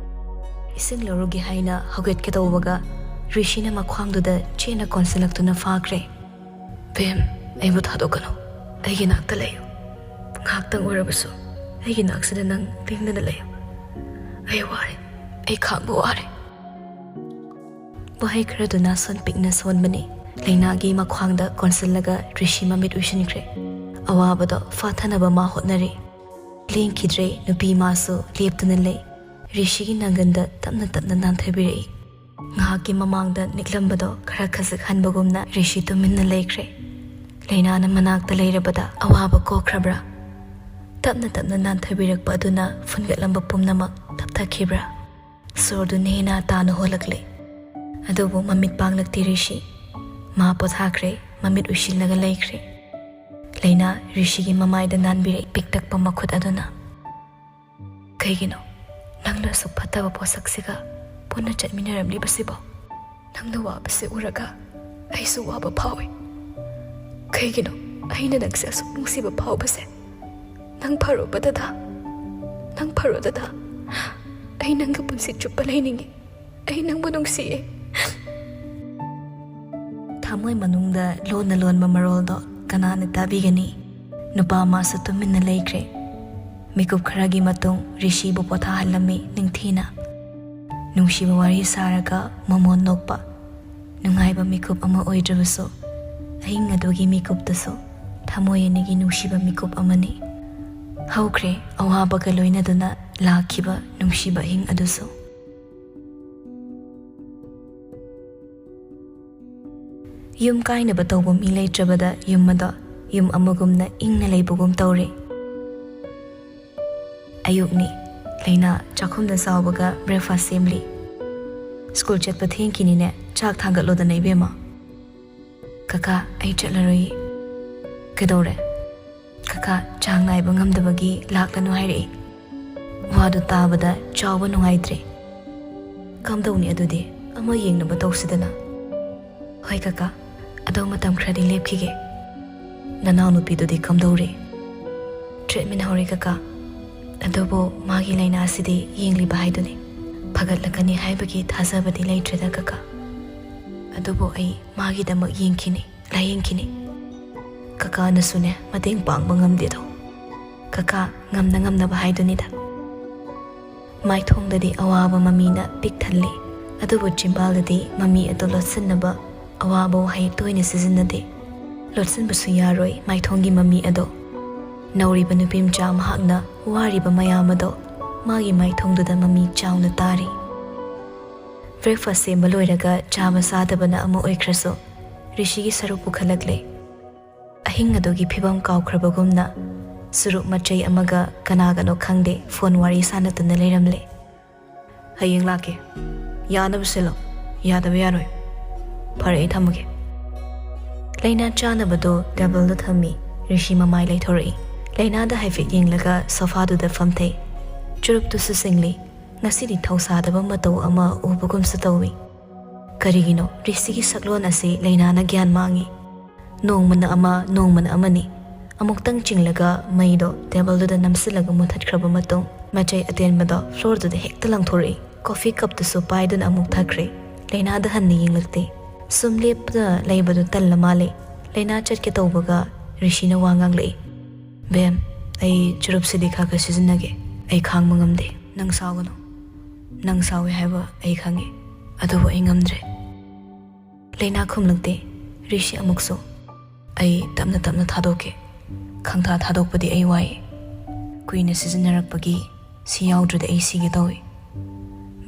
ꯏꯁꯤꯡ ꯂꯧꯔꯨꯒꯦ ꯍꯥꯏꯅ ꯍꯧꯒꯠꯀꯦ ꯇꯧꯕꯒ ꯔꯤꯁꯤꯅ ꯃꯈ꯭ꯋꯥꯡꯗꯨꯗ ꯆꯦꯠꯅ ꯀꯣꯟꯁꯤꯜꯂꯛꯇꯨꯅ ꯐꯥꯈ꯭ꯔꯦ꯫ "ꯚꯤꯝ, ꯑꯩꯕꯨ ꯊꯥꯗꯣꯛꯀꯅꯨ꯫ ꯑꯩꯒꯤ ꯅꯥꯛꯇ ꯂꯩꯌꯨ꯫ ꯉꯥꯏꯍꯥꯛꯇꯪ ꯑꯣꯏꯔꯕꯁꯨ ꯑꯩꯒꯤ ꯅꯥꯛꯁꯤꯗ ꯅꯪ ꯂꯦꯡꯗꯅ ꯂꯩꯌꯨ꯫ ꯑꯩ ꯋꯥꯔꯦ꯫ ꯑꯩ ꯈꯥꯡꯕ ꯋꯥꯔꯦ꯫" ꯋꯥꯍꯩ ꯈꯔꯗꯨꯅ ꯁꯣꯟ ꯄꯤꯛꯅ ꯁꯣꯟꯕꯅꯤ꯫ ꯂꯩꯅꯥꯒꯤ ꯃꯈ꯭ꯋꯥꯡꯗ ꯀꯣꯟꯁꯤꯜꯂꯒ ꯔꯤꯁꯤ ꯃꯃꯤꯠ ꯎꯏꯁꯤꯟꯈ꯭ꯔꯦ꯫ ꯑꯋꯥꯕꯗꯣ ꯐꯥꯊꯅꯕ ꯃꯥ ꯍꯣꯠꯅꯔꯤ꯫ ꯂꯦꯡꯈꯤꯗ꯭ꯔꯦ ꯅꯨꯄꯤ ꯃꯥꯁꯨ ꯂꯦꯞꯇꯨꯅ ꯂꯩ꯫ ꯔꯤꯁꯤꯒꯤ ꯅꯪꯒꯟꯗ ꯇꯞꯅ ꯇꯞꯅ ꯅꯥꯟꯊꯕꯤꯔꯛꯏ꯫ ꯉꯥꯏꯍꯥꯛꯀꯤ ꯃꯃꯥꯡꯗ ꯅꯤꯛꯂꯝꯕꯗꯣ ꯈꯔ ꯈꯖꯤꯛ ꯍꯟꯕꯒꯨꯝꯅ ꯔꯤꯁꯤ ꯇꯨꯃꯤꯟꯅ ꯂꯩꯈ꯭ꯔꯦ꯫ ꯂꯩꯅꯥꯅ ꯃꯅꯥꯛꯇ ꯂꯩꯔꯕꯗ ꯑꯋꯥꯕ ꯀꯣꯛꯈ꯭ꯔꯕ꯭ꯔꯥ? ꯇꯞꯅ ꯇꯞꯅ ꯅꯥꯟꯊꯕꯤꯔꯛꯄ ꯑꯗꯨꯅ ꯐꯨꯟꯒꯠꯂꯝꯕ ꯄꯨꯝꯅꯃꯛ ꯇꯞꯊꯈꯤꯕ꯭ꯔꯥ? ꯁꯣꯔꯗꯨ ꯅꯦꯅꯥ ꯇꯥꯅ ꯍꯣꯜꯂꯛꯂꯦ꯫ ꯑꯗꯨꯕꯨ ꯃꯃꯤꯠ ꯄꯥꯡꯂꯛꯇꯦ ꯔꯤꯁꯤ꯫ ꯃꯥ ꯄꯣꯊꯥꯈ꯭ꯔꯦ, ꯃꯃꯤꯠ ꯎꯏꯁꯤꯜꯂꯒ ꯂꯩꯈ꯭ꯔꯦ꯫ ꯂꯩꯅꯥ ꯔꯤꯁꯤꯒꯤ ꯃꯃꯥꯏꯗ ꯅꯥꯟꯕꯤꯔꯛꯏ ꯄꯤꯛꯇꯛꯄ ꯃꯈꯨꯠ ꯑꯗꯨꯅ꯫ "ꯀꯩꯒꯤꯅꯣ ꯅꯪꯅ ꯑꯁꯨꯛ ꯐꯠꯇꯕ ꯄꯣꯠꯁꯛꯁꯤꯒ ꯄꯨꯟꯅ ꯆꯠꯃꯤꯟꯅꯔꯝꯂꯤꯕꯁꯤꯕꯣ? ꯅꯪꯅ ꯋꯥꯕꯁꯦ ꯎꯔꯒ ꯑꯩꯁꯨ ꯋꯥꯕ ꯐꯥꯎꯏ꯫ ꯀꯩꯒꯤꯅꯣ ꯑꯩꯅ ꯅꯪꯁꯦ ꯑꯁꯨꯛ ꯅꯨꯡꯁꯤꯕ ꯐꯥꯎꯕꯁꯦ? ꯅꯪ ꯐꯔꯣꯕ ꯗꯗꯥ, ꯅꯪ ꯐꯔꯣ ꯗꯗꯥ꯫ ꯑꯩ ꯅꯪꯒ ꯄꯨꯟꯁꯤ ꯆꯨꯞꯄ ꯂꯩꯅꯤꯡꯉꯤ꯫ ꯑꯩ ꯅꯪꯕꯨ ꯅꯨꯡꯁꯤꯌꯦ꯫" ꯊꯃꯣꯏ ꯃꯅꯨꯡꯗ ꯂꯣꯟꯅ ꯂꯣꯟꯕ ꯃꯔꯣꯜꯗꯣ ꯀꯅꯥꯅ ꯇꯥꯕꯤꯒꯅꯤ? ꯅꯨꯄꯥ ꯃꯥꯁꯨ ꯇꯨꯃꯤꯟꯅ ꯂꯩꯈ꯭ꯔꯦ꯫ ꯃꯤꯀꯨꯞ ꯈꯔꯒꯤ ꯃꯇꯨꯡ ꯔꯤꯁꯤꯕꯨ ꯄꯣꯊꯥꯍꯜꯂꯝꯃꯤ ꯅꯤꯡꯊꯤꯅ꯫ ꯅꯨꯡꯁꯤꯕ ꯋꯥꯔꯤ ꯁꯥꯔꯒ ꯃꯃꯣꯟ ꯅꯣꯛꯄ꯫ ꯅꯨꯡꯉꯥꯏꯕ ꯃꯤꯀꯨꯞ ꯑꯃ ꯑꯣꯏꯗ꯭ꯔꯕꯁꯨ, ꯑꯍꯤꯡ ꯑꯗꯨꯒꯤ ꯃꯤꯀꯨꯞꯇꯁꯨ ꯊꯃꯣꯏ ꯑꯅꯤꯒꯤ ꯅꯨꯡꯁꯤꯕ ꯃꯤꯀꯨꯞ ꯑꯃꯅꯤ꯫ ꯍꯧꯈ꯭ꯔꯦ ꯑꯋꯥꯕꯒ ꯂꯣꯏꯅꯗꯨꯅ ꯂꯥꯛꯈꯤꯕ ꯅꯨꯡꯁꯤꯕ ꯑꯍꯤꯡ ꯑꯗꯨꯁꯨ꯫ ꯌꯨꯝ ꯀꯥꯏꯅꯕ ꯇꯧꯕ ꯃꯤ ꯂꯩꯇ꯭ꯔꯕꯗ ꯌꯨꯝ ꯑꯗꯣ ꯌꯨꯝ ꯑꯃꯒꯨꯝꯅ ꯏꯪꯅ ꯂꯩꯕꯒꯨꯝ ꯇꯧꯔꯦ꯫ ꯑꯌꯨꯛꯅꯤ꯫ ꯂꯩꯅꯥ ꯆꯥꯛꯈꯨꯝꯗ ꯆꯥꯎꯕꯒ breakfast ꯁꯦꯝꯂꯤ꯫ "ꯁ꯭ꯀꯨꯜ ꯆꯠꯄ ꯊꯦꯡꯈꯤꯅꯤꯅꯦ, ꯆꯥꯛ ꯊꯥꯡꯒꯠꯂꯣꯗꯅ ꯏꯕꯦꯝꯃ꯫" "ꯀꯀꯥ, ꯑꯩ ꯆꯠꯂꯔꯣꯏꯌꯦ꯫" "ꯀꯩꯗꯧꯔꯦ?" "ꯀꯀꯥ, ꯆꯥꯡ ꯅꯥꯏꯕ ꯉꯝꯗꯕꯒꯤ ꯂꯥꯛꯂꯅꯨ ꯍꯥꯏꯔꯛꯏ꯫" ꯋꯥꯗꯨ ꯇꯥꯕꯗ ꯆꯥꯎꯕ ꯅꯨꯡꯉꯥꯏꯇ꯭ꯔꯦ꯫ "ꯀꯝꯗꯧꯅꯤ ꯑꯗꯨꯗꯤ? ꯑꯃ ꯌꯦꯡꯅꯕ ꯇꯧꯁꯤꯗꯅ꯫" "ꯍꯣꯏ ꯀꯀꯥ, ꯑꯗꯣ ꯃꯇꯝ ꯈꯔꯗꯤ ꯂꯦꯞꯈꯤꯒꯦ꯫" "ꯅꯅꯥꯎꯅꯨꯄꯤꯗꯨꯗꯤ ꯀꯝꯗꯧꯔꯤ?" "Treatment ꯍꯧꯔꯦ ꯀꯀꯥ, ꯑꯗꯨꯕꯨ ꯃꯥꯒꯤ ꯂꯥꯏꯅꯥꯁꯤꯗꯤ ꯌꯦꯡꯂꯤꯕ ꯍꯥꯏꯗꯨꯅꯤ꯫ ꯐꯒꯠꯂꯛꯀꯅꯤ ꯍꯥꯏꯕꯒꯤ ꯊꯥꯖꯕꯗꯤ ꯂꯩꯇ꯭ꯔꯦꯗ ꯀꯀꯥ꯫ ꯑꯗꯨꯕꯨ ꯑꯩ ꯃꯥꯒꯤꯗꯃꯛ ꯌꯦꯡꯈꯤꯅꯤ, ꯂꯥꯌꯦꯡꯈꯤꯅꯤ꯫ ꯀꯀꯥꯅꯁꯨꯅꯦ ꯃꯇꯦꯡ ꯄꯥꯡꯕ ꯉꯝꯗꯦꯗꯣ꯫ ꯀꯀꯥ, ꯉꯝꯅ ꯉꯝꯅꯕ ꯍꯥꯏꯗꯨꯅꯤꯗ꯫" ꯃꯥꯏꯊꯣꯡꯗꯗꯤ ꯑꯋꯥꯕ ꯃꯃꯤꯅ ꯄꯤꯛ ꯊꯜꯂꯤ, ꯑꯗꯨꯕꯨ ꯆꯤꯝꯕꯥꯜꯗꯗꯤ ꯃꯃꯤ ꯑꯗꯨ ꯂꯣꯠꯁꯤꯟꯅꯕ ꯑꯋꯥꯕ ꯋꯥꯍꯩ ꯇꯣꯏꯅ ꯁꯤꯖꯤꯟꯅꯗꯦ꯫ ꯂꯣꯠꯁꯤꯟꯕꯁꯨ ꯌꯥꯔꯣꯏ ꯃꯥꯏꯊꯣꯡꯒꯤ ꯃꯃꯤ ꯑꯗꯣ꯫ ꯅꯧꯔꯤꯕ ꯅꯨꯄꯤ ꯃꯆꯥ ꯃꯍꯥꯛꯅ ꯋꯥꯔꯤꯕ ꯃꯌꯥꯝ ꯑꯗꯣ ꯃꯥꯒꯤ ꯃꯥꯏꯊꯣꯡꯗꯨꯗ ꯃꯃꯤ ꯆꯥꯎꯅ ꯇꯥꯔꯤ꯫ Breakfast ꯁꯦꯝꯕ ꯂꯣꯏꯔꯒ ꯆꯥꯕ ꯆꯥꯗꯕꯅ ꯑꯃ ꯑꯣꯏꯈ꯭ꯔꯁꯨ, ꯔꯤꯁꯤꯒꯤ ꯁꯔꯨꯛ ꯄꯨꯈꯠꯂꯛꯂꯦ꯫ ꯑꯍꯤꯡ ꯑꯗꯨꯒꯤ ꯐꯤꯕꯝ ꯀꯥꯎꯈ꯭ꯔꯕꯒꯨꯝꯅ ꯆꯨꯔꯨꯞ ꯃꯆꯩ ꯑꯃꯒ ꯀꯅꯥꯒꯅꯣ ꯈꯪꯗꯦ phone ꯋꯥꯔꯤ ꯁꯥꯟꯅꯗꯨꯅ ꯂꯩꯔꯝꯂꯦ꯫ "ꯍꯌꯦꯡ ꯂꯥꯛꯀꯦ꯫ ꯌꯥꯅꯕ ꯁꯤꯜꯂꯣ꯫ ꯌꯥꯗꯕ ꯌꯥꯔꯣꯏ꯫ ꯐꯔꯦ, ꯑꯩ ꯊꯝꯃꯒꯦ꯫" ꯂꯩꯅꯥ ꯆꯥꯅꯕꯗꯨ tableꯗ ꯊꯝꯃꯤ꯫ ꯔꯤꯁꯤ ꯃꯃꯥꯏ ꯂꯩꯊꯣꯔꯛꯏ꯫ ꯂꯩꯅꯥꯗ ꯍꯥꯏꯐꯦꯠ ꯌꯦꯡꯂꯒ sofaꯗꯨꯗ ꯐꯝꯊꯩ꯫ ꯆꯨꯔꯨꯞꯇꯨꯁꯨ ꯁꯤꯡꯂꯤ꯫ ꯉꯁꯤꯗꯤ ꯊꯧꯁꯥꯗꯕ ꯃꯇꯧ ꯑꯃ ꯎꯕꯒꯨꯝꯁꯨ ꯇꯧꯏ꯫ ꯀꯔꯤꯒꯤꯅꯣ ꯔꯤꯁꯤꯒꯤ ꯁꯛꯂꯣꯟ ꯑꯁꯤ ꯂꯩꯅꯥꯅ ꯒ꯭ꯌꯥꯟ ꯃꯥꯡꯏ꯫ ꯅꯣꯡꯃꯅ ꯑꯃ, ꯅꯣꯡꯃꯅ ꯑꯃꯅꯤ꯫ ꯑꯃꯨꯛꯇꯪ ꯆꯤꯡꯂꯒ ꯃꯩꯗꯣ tableꯗꯨꯗ ꯅꯝꯁꯤꯜꯂꯒ ꯃꯨꯊꯠꯈ꯭ꯔꯕ ꯃꯇꯨꯡ, ꯃꯆꯩ ꯑꯇꯦꯟꯕꯗꯣ floorꯗꯨꯗ ꯍꯦꯛꯇ ꯂꯪꯊꯣꯔꯛꯏ꯫ Coffee cupꯇꯨꯁꯨ ꯄꯥꯏꯗꯨꯅ ꯑꯃꯨꯛ ꯊꯛꯈ꯭ꯔꯦ꯫ ꯂꯩꯅꯥꯗ ꯍꯟꯅ ꯌꯦꯡꯂꯛꯇꯦ꯫ ꯁꯨꯝ ꯂꯦꯞꯇ ꯂꯩꯕꯗꯨ ꯇꯜꯂ ꯃꯥꯜꯂꯦ꯫ ꯂꯩꯅꯥ ꯆꯠꯀꯦ ꯇꯧꯕꯒ ꯔꯤꯁꯤꯅ ꯋꯥ ꯉꯥꯡꯂꯛꯏ꯫ "ꯕꯦꯝ, ꯑꯩ ꯆꯨꯔꯨꯞꯁꯤꯗꯤ ꯈꯔ ꯈꯔ ꯁꯤꯖꯤꯟꯅꯒꯦ꯫ ꯑꯩ ꯈꯥꯡꯕ ꯉꯝꯗꯦ꯫ ꯅꯪ ꯁꯥꯎꯒꯅꯨ꯫ ꯅꯪ ꯁꯥꯎꯏ ꯍꯥꯏꯕ ꯑꯩ ꯈꯪꯉꯤ꯫ ꯑꯗꯨꯕꯨ ꯑꯩ ꯉꯝꯗ꯭ꯔꯦ꯫" ꯂꯩꯅꯥ ꯈꯨꯝꯂꯛꯇꯦ꯫ ꯔꯤꯁꯤ ꯑꯃꯨꯛꯁꯨ, "ꯑꯩ ꯇꯞꯅ ꯇꯞꯅ ꯊꯥꯗꯣꯛꯀꯦ꯫ ꯈꯪꯊꯥ ꯊꯥꯗꯣꯛꯄꯗꯤ ꯑꯩ ꯋꯥꯏ꯫ ꯀꯨꯏꯅ ꯁꯤꯖꯤꯟꯅꯔꯛꯄꯒꯤ ꯁꯤ ꯌꯥꯎꯗ꯭ꯔꯗꯤ ꯑꯩ ꯁꯤꯒꯦ ꯇꯧꯏ꯫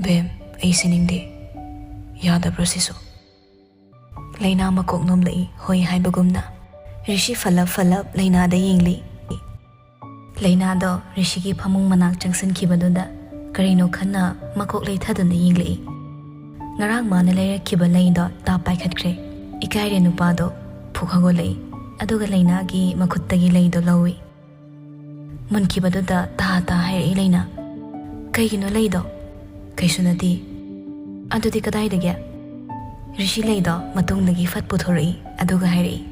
ꯕꯦꯝ, ꯑꯩ ꯁꯤꯅꯤꯡꯗꯦ꯫ ꯌꯥꯗꯕ꯭ꯔꯣ ꯁꯤꯁꯨ?" ꯂꯩꯅꯥ ꯃꯀꯣꯛ ꯅꯣꯝꯂꯛꯏ, ꯍꯣꯏ ꯍꯥꯏꯕꯒꯨꯝꯅ꯫ ꯔꯤꯁꯤ ꯐꯠꯂꯞ ꯐꯠꯂꯞ ꯂꯩꯅꯥꯗ ꯌꯦꯡꯂꯤ꯫ ꯂꯩꯅꯥꯗꯣ ꯔꯤꯁꯤꯒꯤ ꯐꯃꯨꯡ ꯃꯅꯥꯛ ꯆꯪꯁꯤꯟꯈꯤꯕꯗꯨꯗ ꯀꯔꯤꯅꯣ ꯈꯟꯅ ꯃꯀꯣꯛ ꯂꯩꯊꯗꯨꯅ ꯌꯦꯡꯂꯛꯏ꯫ ꯉꯔꯥꯡ ꯃꯥꯅ ꯂꯩꯔꯛꯈꯤꯕ ꯂꯩꯗꯣ ꯇꯥꯞ ꯄꯥꯏꯈꯠꯈ꯭ꯔꯦ꯫ ꯏꯀꯥꯏꯔꯦ ꯅꯨꯄꯥꯗꯣ ꯐꯨꯛ ꯍꯧꯒꯠꯂꯛꯏ, ꯑꯗꯨꯒ ꯂꯩꯅꯥꯒꯤ ꯃꯈꯨꯠꯇꯒꯤ ꯂꯩꯗꯣ ꯂꯧꯏ꯫ ꯃꯨꯟꯈꯤꯕꯗꯨꯗ ꯇꯥ ꯇꯥ ꯍꯥꯏꯔꯛꯏ ꯂꯩꯅꯥ꯫ "ꯀꯩꯒꯤꯅꯣ ꯂꯩꯗꯣ?" "ꯀꯩꯁꯨ ꯅꯠꯇꯦ꯫" "ꯑꯗꯨꯗꯤ ꯀꯗꯥꯏꯗꯒꯤ?" "ꯔꯤꯁꯤ ꯂꯩꯗꯣ ꯃꯇꯨꯡꯗꯒꯤ ꯐꯠ ꯄꯨꯊꯣꯔꯛꯏ, ꯑꯗꯨꯒ ꯍꯥꯏꯔꯛꯏ,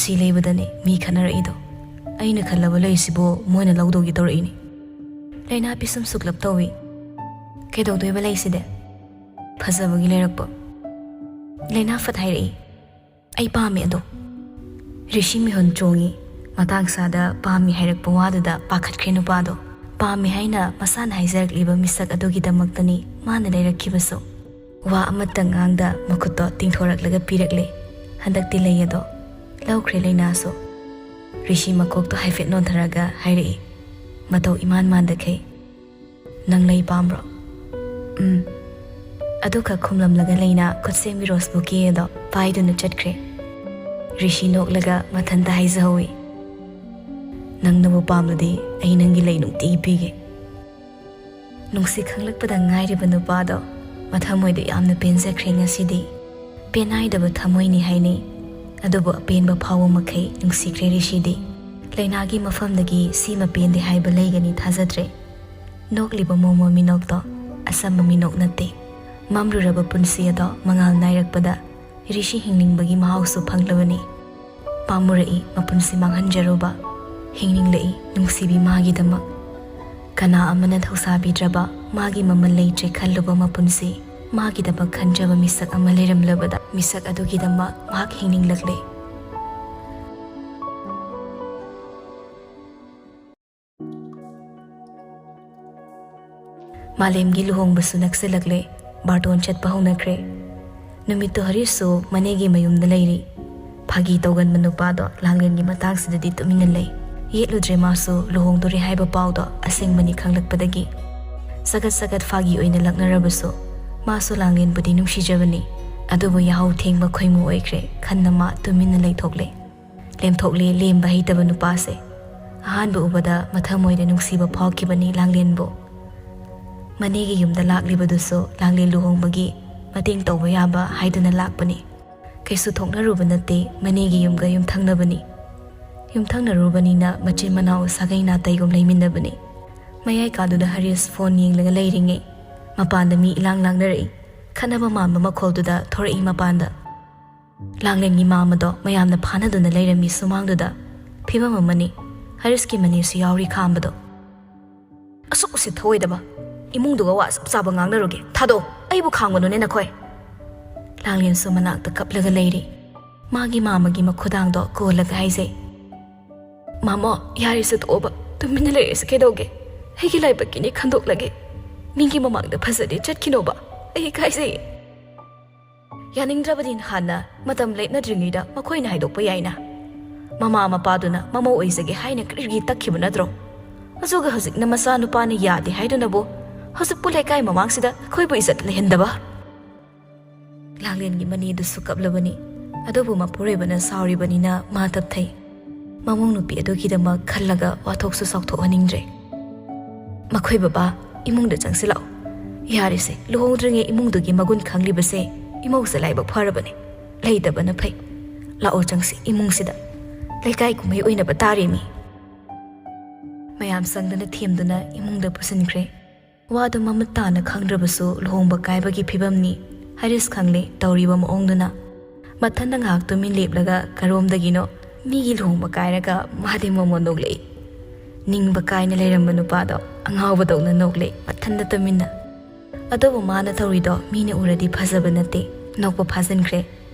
ꯁꯤ ꯂꯩꯕꯗꯅꯦ ꯃꯤ ꯈꯠꯅꯔꯛꯏꯗꯣ꯫ ꯑꯩꯅ ꯈꯜꯂꯕ ꯂꯩꯁꯤꯕꯨ ꯃꯣꯏꯅ ꯂꯧꯗꯧꯒꯤ ꯇꯧꯔꯛꯏꯅꯤ꯫" ꯂꯩꯅꯥ ꯄꯤꯁꯨꯝ ꯁꯨꯛꯂꯞ ꯇꯧꯏ꯫ "ꯀꯩꯗꯧꯗꯣꯏꯕ ꯂꯩꯁꯤꯗꯤ?" "ꯐꯖꯕꯒꯤ ꯂꯩꯔꯛꯄ꯫" ꯂꯩꯅꯥ ꯐꯠ ꯍꯥꯏꯔꯛꯏ, "ꯑꯩ ꯄꯥꯝꯃꯦ ꯑꯗꯣ꯫" ꯔꯤꯁꯤ ꯃꯤꯍꯨꯟ ꯆꯣꯡꯉꯤ꯫ ꯃꯇꯥꯡ ꯆꯥꯗ ꯄꯥꯝꯃꯤ ꯍꯥꯏꯔꯛꯄ ꯋꯥꯗꯨꯗ ꯄꯥꯈꯠꯈ꯭ꯔꯦ ꯅꯨꯄꯥꯗꯣ꯫ ꯄꯥꯝꯃꯤ ꯍꯥꯏꯅ ꯃꯁꯥꯅ ꯍꯥꯏꯖꯔꯛꯂꯤꯕ ꯃꯤꯁꯛ ꯑꯗꯨꯒꯤꯗꯃꯛꯇꯅꯤ ꯃꯥꯅ ꯂꯩꯔꯛꯈꯤꯕꯁꯨ꯫ ꯋꯥ ꯑꯃꯠꯇ ꯉꯥꯡꯗ ꯃꯈꯨꯠꯇꯣ ꯇꯤꯡꯊꯣꯔꯛꯂꯒ ꯄꯤꯔꯛꯂꯦ꯫ ꯍꯟꯗꯛꯇꯤ ꯂꯩ ꯑꯗꯣ ꯂꯧꯈ꯭ꯔꯦ ꯂꯩꯅꯥꯁꯨ꯫ ꯔꯤꯁꯤ ꯃꯀꯣꯛꯇꯣ ꯍꯥꯏꯐꯦꯠ ꯅꯣꯟꯊꯔꯒ ꯍꯥꯏꯔꯛꯏ, ꯃꯇꯧ ꯏꯃꯥꯟ ꯃꯥꯟꯗꯈꯩ, "ꯅꯪ ꯂꯩ ꯄꯥꯝꯕ꯭ꯔꯣ?" "ꯎꯝ꯫" ꯑꯗꯨꯈꯛ ꯈꯨꯝꯂꯝꯂꯒ ꯂꯩꯅꯥ ꯈꯨꯠꯁꯦꯝꯒꯤ ꯔꯣꯁ ꯕꯨꯀꯦ ꯑꯗꯣ ꯄꯥꯏꯗꯨꯅ ꯆꯠꯈ꯭ꯔꯦ꯫ ꯔꯤꯁꯤ ꯅꯣꯛꯂꯒ ꯃꯊꯟꯇ ꯍꯥꯏꯖꯍꯧꯏ, "ꯅꯪꯅꯕꯨ ꯄꯥꯝꯂꯗꯤ ꯑꯩ ꯅꯪꯒꯤ ꯂꯩ ꯅꯨꯡꯇꯤꯒꯤ ꯄꯤꯒꯦ꯫" ꯅꯨꯡꯁꯤ ꯈꯪꯂꯛꯄꯗ ꯉꯥꯏꯔꯤꯕ ꯅꯨꯄꯥꯗꯣ ꯃꯊꯃꯣꯏꯗ ꯌꯥꯝꯅ ꯄꯦꯟꯖꯈ꯭ꯔꯦ ꯉꯁꯤꯗꯤ꯫ ꯄꯦꯟꯅꯥꯏꯗꯕ ꯊꯃꯣꯏꯅꯤ ꯍꯥꯏꯅꯩ, ꯑꯗꯨꯕꯨ ꯑꯄꯦꯟꯕ ꯐꯥꯎꯕ ꯃꯈꯩ ꯅꯨꯡꯁꯤꯈ꯭ꯔꯦ ꯔꯤꯁꯤꯗꯤ꯫ ꯂꯩꯅꯥꯒꯤ ꯃꯐꯝꯗꯒꯤ ꯁꯤꯃ ꯄꯦꯟꯗꯦ ꯍꯥꯏꯕ ꯂꯩꯒꯅꯤ ꯊꯥꯖꯗ꯭ꯔꯦ꯫ ꯅꯣꯛꯂꯤꯕ ꯃꯣꯃꯣ ꯃꯤꯅꯣꯛꯇꯣ ꯑꯆꯝꯕ ꯃꯤꯅꯣꯛ ꯅꯠꯇꯦ꯫ ꯃꯝꯂꯨꯔꯕ ꯄꯨꯟꯁꯤ ꯑꯗꯣ ꯃꯉꯥꯜ ꯅꯥꯏꯔꯛꯄꯗ ꯔꯤꯁꯤ ꯍꯤꯡꯅꯤꯡꯕꯒꯤ ꯃꯍꯥꯎꯁꯨ ꯐꯪꯂꯕꯅꯤ꯫ ꯄꯥꯝꯃꯨꯔꯛꯏ ꯃꯄꯨꯟꯁꯤ ꯃꯥꯡꯍꯟꯖꯔꯨꯕ꯫ ꯍꯤꯡꯅꯤꯡꯂꯛꯏ ꯅꯨꯡꯁꯤꯕꯤ ꯃꯥꯒꯤꯗꯃꯛ꯫ ꯀꯅꯥ ꯑꯃꯅ ꯊꯧꯁꯥꯕꯤꯗ꯭ꯔꯕ ꯃꯥꯒꯤ ꯃꯃꯜ ꯂꯩꯇ꯭ꯔꯦ ꯈꯜꯂꯨꯕ ꯃꯄꯨꯟꯁꯤ꯫ ꯃꯥꯒꯤꯗꯃꯛ ꯈꯟꯖꯕ ꯃꯤꯁꯛ ꯑꯃ ꯂꯩꯔꯝꯂꯕꯗ ꯃꯤꯁꯛ ꯑꯗꯨꯒꯤꯗꯃꯛ ꯃꯍꯥꯛ ꯍꯤꯡꯅꯤꯡꯂꯛꯂꯦ꯫ ꯃꯥꯂꯦꯝꯒꯤ ꯂꯨꯍꯣꯡꯕꯁꯨ ꯅꯛꯁꯤꯜꯂꯛꯂꯦ꯫ ꯕꯥꯔꯇꯣꯟ ꯆꯠꯄ ꯍꯧꯅꯈ꯭ꯔꯦ꯫ ꯅꯨꯃꯤꯠꯇꯨ ꯍꯔꯤꯁꯁꯨ ꯃꯅꯦꯒꯤ ꯃꯌꯨꯝꯗ ꯂꯩꯔꯤ꯫ ꯐꯥꯒꯤ ꯇꯧꯒꯟꯕ ꯅꯨꯄꯥꯗꯣ ꯂꯥꯡꯂꯦꯟꯒꯤ ꯃꯇꯥꯡꯁꯤꯗꯗꯤ ꯇꯨꯃꯤꯟꯅ ꯂꯩ꯫ ꯌꯦꯠꯂꯨꯗ꯭ꯔꯦ ꯃꯥꯁꯨ ꯂꯨꯍꯣꯡꯗꯣꯔꯦ ꯍꯥꯏꯕ ꯄꯥꯎꯗꯣ ꯑꯁꯦꯡꯕꯅꯤ ꯈꯪꯂꯛꯄꯗꯒꯤ꯫ ꯆꯒꯠ ꯆꯒꯠ ꯐꯥꯒꯤ ꯑꯣꯏꯅ ꯂꯛꯅꯔꯕꯁꯨ ꯃꯥꯁꯨ ꯂꯥꯡꯂꯦꯟꯕꯨꯗꯤ ꯅꯨꯡꯁꯤꯖꯕꯅꯤ꯫ ꯑꯗꯨꯕꯨ ꯌꯥꯍꯧ ꯊꯦꯡꯕ ꯈꯣꯏꯃꯨ ꯑꯣꯏꯈ꯭ꯔꯦ꯫ ꯈꯟꯅ ꯃꯥ ꯇꯨꯃꯤꯟꯅ ꯂꯩꯊꯣꯛꯂꯦ꯫ ꯂꯦꯝꯊꯣꯛꯂꯦ ꯂꯦꯝꯕ ꯍꯩꯇꯕ ꯅꯨꯄꯥꯁꯦ꯫ ꯑꯍꯥꯟꯕ ꯎꯕꯗ ꯃꯊꯃꯣꯏꯗ ꯅꯨꯡꯁꯤꯕ ꯐꯥꯎꯈꯤꯕꯅꯤ ꯂꯥꯡꯂꯦꯟꯕꯨ꯫ ꯃꯅꯦꯒꯤ ꯌꯨꯝꯗ ꯂꯥꯛꯂꯤꯕꯗꯨꯁꯨ ꯂꯥꯡꯂꯦꯟ ꯂꯨꯍꯣꯡꯕꯒꯤ ꯃꯇꯦꯡ ꯇꯧꯕ ꯌꯥꯕ ꯍꯥꯏꯗꯨꯅ ꯂꯥꯛꯄꯅꯤ꯫ ꯀꯩꯁꯨ ꯊꯣꯛꯅꯔꯨꯕ ꯅꯠꯇꯦ, ꯃꯅꯦꯒꯤ ꯌꯨꯝꯒ ꯌꯨꯝꯊꯪꯅꯕꯅꯤ꯫ ꯌꯨꯝꯊꯪꯅꯔꯨꯕꯅꯤꯅ ꯃꯆꯤꯟ ꯃꯅꯥꯎ ꯁꯥꯒꯩ ꯅꯥꯇꯩꯒꯨꯝ ꯂꯩꯃꯤꯟꯅꯕꯅꯤ꯫ ꯃꯌꯥꯏ ꯀꯥꯗꯨꯗ ꯍꯔꯤꯁ ꯐꯣꯟ ꯌꯦꯡꯂꯒ ꯂꯩꯔꯤꯉꯩ ꯃꯄꯥꯟꯗ ꯃꯤ ꯏꯂꯥꯡ ꯂꯥꯡꯅꯔꯛꯏ꯫ ꯈꯠꯅꯕ ꯃꯥꯟꯕ ꯃꯈꯣꯜꯗꯨꯗ ꯊꯣꯔꯛꯏ ꯃꯄꯥꯟꯗ꯫ ꯂꯥꯡꯂꯦꯟꯒꯤ ꯃꯥꯃꯗꯣ ꯃꯌꯥꯝꯅ ꯐꯥꯅꯗꯨꯅ ꯂꯩꯔꯝꯃꯤ ꯁꯨꯃꯥꯡꯗꯨꯗ꯫ ꯐꯤꯕꯝ ꯑꯃꯅꯤ꯫ ꯍꯔꯤꯁꯀꯤ ꯃꯅꯦꯁꯨ ꯌꯥꯎꯔꯤ ꯈꯥꯝꯕꯗꯣ꯫ "ꯑꯁꯨꯛ ꯎꯁꯤꯠ ꯊꯑꯣꯏꯗꯕ ꯏꯃꯨꯡꯗꯨꯒ ꯋꯥ ꯑꯁꯨꯛ ꯆꯥꯕ ꯉꯥꯡꯅꯔꯨꯒꯦ? ꯊꯥꯗꯣꯛꯑꯣ, ꯑꯩꯕꯨ ꯈꯥꯡꯒꯅꯨꯅꯦ ꯅꯈꯣꯏ!" ꯂꯥꯡꯂꯦꯟꯁꯨ ꯃꯅꯥꯛꯇ ꯀꯞꯂꯒ ꯂꯩꯔꯤ꯫ ꯃꯥꯒꯤ ꯃꯥꯃꯒꯤ ꯃꯈꯨꯗꯥꯡꯗꯣ ꯀꯣꯜꯂꯒ ꯍꯥꯏꯖꯩ꯫ "ꯃꯥꯃꯣ, ꯌꯥꯔꯦꯁꯦ ꯇꯣꯛꯑꯣꯕ, ꯇꯨꯃꯤꯟꯅ ꯂꯩꯔꯁꯦ ꯀꯩꯗꯧꯒꯦ? ꯑꯩꯒꯤ ꯂꯥꯏꯕꯛꯀꯤꯅꯤ ꯈꯟꯗꯣꯛꯂꯒꯦ꯫ ꯃꯤꯒꯤ ꯃꯃꯥꯡꯗ ꯐꯖꯗꯦ, ꯆꯠꯈꯤꯅꯣꯕ, ꯑꯩ ꯏꯀꯥꯏꯖꯩ꯫" ꯌꯥꯅꯤꯡꯗ꯭ꯔꯕꯗꯤ ꯅꯍꯥꯟꯅ ꯃꯇꯝ ꯂꯦꯞꯅꯗ꯭ꯔꯤꯉꯩꯗ ꯃꯈꯣꯏꯅ ꯍꯥꯏꯗꯣꯛꯄ ꯌꯥꯏꯅ꯫ ꯃꯃꯥ ꯃꯄꯥꯗꯨꯅ ꯃꯃꯧ ꯑꯣꯏꯖꯒꯦ ꯍꯥꯏꯅ ꯀꯔꯤꯒꯤ ꯇꯛꯈꯤꯕ ꯅꯠꯇ꯭ꯔꯣ? ꯑꯗꯨꯒ ꯍꯧꯖꯤꯛꯅ ꯃꯆꯥꯅꯨꯄꯥꯅ ꯌꯥꯗꯦ ꯍꯥꯏꯗꯨꯅꯕꯨ ꯍꯧꯖꯤꯛꯄꯨ ꯂꯩꯀꯥꯏ ꯃꯃꯥꯡꯁꯤꯗ ꯑꯩꯈꯣꯏꯕꯨ ꯏꯖꯠ ꯂꯩꯍꯟꯗꯕ? ꯂꯥꯡꯂꯦꯟꯒꯤ ꯃꯅꯦꯗꯨꯁꯨ ꯀꯞꯂꯕꯅꯤ꯫ ꯑꯗꯨꯕꯨ ꯃꯄꯨꯔꯣꯏꯕꯅ ꯁꯥꯎꯔꯤꯕꯅꯤꯅ ꯃꯥ ꯇꯞꯊꯩ꯫ ꯃꯃꯧ ꯅꯨꯄꯤ ꯑꯗꯨꯒꯤꯗꯃꯛ ꯈꯜꯂꯒ ꯋꯥꯊꯣꯛꯁꯨ ꯆꯥꯎꯊꯣꯛꯍꯟꯅꯤꯡꯗ꯭ꯔꯦ꯫ "ꯃꯈꯣꯏ ꯕꯕꯥ, ꯏꯃꯨꯡꯗ ꯆꯪꯁꯤꯜꯂꯛꯑꯣ꯫ ꯌꯥꯔꯦꯁꯦ, ꯂꯨꯍꯣꯡꯗ꯭ꯔꯤꯉꯩ ꯏꯃꯨꯡꯗꯨꯒꯤ ꯃꯒꯨꯟ ꯈꯪꯂꯤꯕꯁꯦ ꯏꯃꯧꯁꯦ ꯂꯥꯏꯕꯛ ꯐꯔꯕꯅꯦ꯫ ꯂꯩꯇꯕꯅ ꯐꯩ꯫ ꯂꯥꯛꯑꯣ ꯆꯪꯁꯤ ꯏꯃꯨꯡꯁꯤꯗ꯫ ꯂꯩꯀꯥꯏ ꯀꯨꯝꯍꯩ ꯑꯣꯏꯅꯕ ꯇꯥꯔꯦꯃꯤ꯫" ꯃꯌꯥꯝ ꯆꯪꯗꯨꯅ ꯊꯦꯝꯗꯨꯅ ꯏꯃꯨꯡꯗ ꯄꯨꯁꯤꯟꯈ꯭ꯔꯦ꯫ ꯋꯥꯗꯨ ꯃꯃꯨꯠ ꯇꯥꯅ ꯈꯪꯗ꯭ꯔꯕꯁꯨ ꯂꯨꯍꯣꯡꯕ ꯀꯥꯏꯕꯒꯤ ꯐꯤꯕꯝꯅꯤ꯫ ꯍꯔꯤꯁ ꯈꯪꯂꯦ ꯇꯧꯔꯤꯕ ꯃꯑꯣꯡꯗꯨꯅ꯫ ꯃꯊꯟꯗ ꯉꯥꯏꯍꯥꯛ ꯇꯨꯃꯤꯟ ꯂꯦꯞꯂꯒ ꯀꯔꯣꯝꯗꯒꯤꯅꯣ ꯃꯤꯒꯤ ꯂꯨꯍꯣꯡꯕ ꯀꯥꯏꯔꯒ ꯃꯥꯗꯤ ꯃꯣꯃꯣꯟ ꯅꯣꯛꯂꯛꯏ꯫ ꯅꯤꯡꯕ ꯀꯥꯏꯅ ꯂꯩꯔꯝꯕ ꯅꯨꯄꯥꯗꯣ ꯑꯉꯥꯎꯕꯗꯧꯅ ꯅꯣꯛꯂꯛꯏ ꯃꯊꯟꯗ ꯇꯨꯃꯤꯟꯅ꯫ ꯑꯗꯨꯕꯨ ꯃꯥꯅ ꯇꯧꯔꯤꯗꯣ ꯃꯤꯅ ꯎꯔꯗꯤ ꯐꯖꯕ ꯅꯠꯇꯦ, ꯅꯣꯛꯄ ꯐꯥꯖꯤꯟꯈ꯭ꯔꯦ꯫